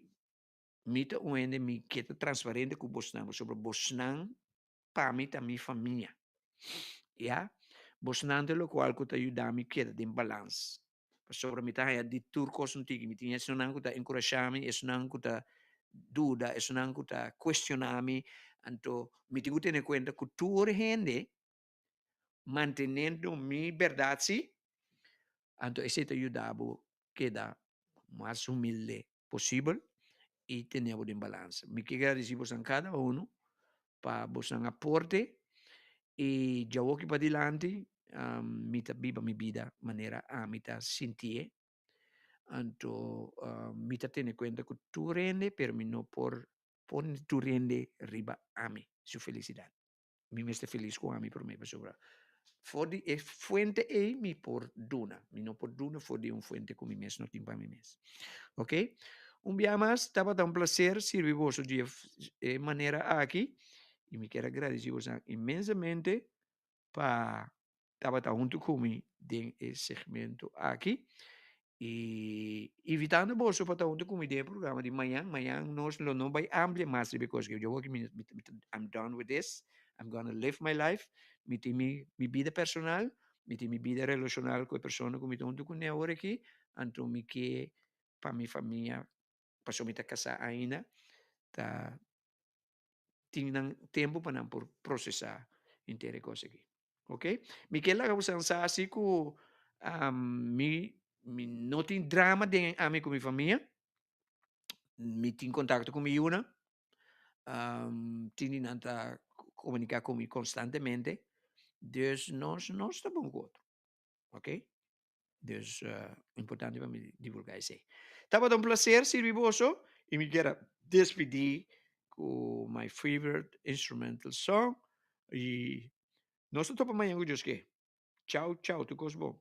mi ta un hende mi ke ta transparente ku bosnan pasobra bosnan pa mi ta mi famia ya bosnan ta lokual ku ta yuda mi keda den balans pasobra mi ta haña di tur kos un tiki mi tin esunnan ku ta enkurashá mi esunnan ku ta duda esunnan ku ta kuestioná mi anto mi tin ku tene kuenta ku tur hende mantenendo mi bèrdat si anto esei ta yuda bo keda mas humilde posibel. i tene bo den balansa. Mi ke gradisí bosan kada uno pa bosan aporte i djawoki padilanti mi ta biba mi bida manera ami ta sintié. Anto mi ta tene kuenta ku tur hende pero mi no por pone tur hende riba ami su felisidat. Mi mester felis ku ami promé pasobra for di e fuente ei mi por duna. Mi no por duna for di un fuente ku mi mes no tin pa mi mes. Ok? Un bia mas tabata un plaser sirbi boso di e manera aki i mi kier a gradisí boso inmensamente pa tabata huntu ku mi den e segmento aki i invitando boso pa ta huntu ku mi den e programa di mañan. Mañan nos lo no bai amplia mas riba e kos aki. Yo wou mi I'm done with this. I'm gonna live my life. Mi tin mi mi bida personal, mi tin mi bida relashonal ku e persona ku mi ta huntu kuné awor aki, anto mi ke pa mi famia, pasobra mi ta kasá ainda, ta tin nan tempu pa nan por prosesá henter e kos aki. Ok, mi ke laga boso sa si ku mi mi no tin drama den ami ku mi famia, mi tin kontakto ku mi yunan, tin di nan ta komuniká ku mi konstantemente, dus nos nos ta bon ku otro, ok. Dus importante pa mi divulgá esei. Tabata un plaser sirbi boso i mi kier a despidí ku my favorite instrumental song i nos ta topa mañan ku Dios ke. Chau chau tur kos bon.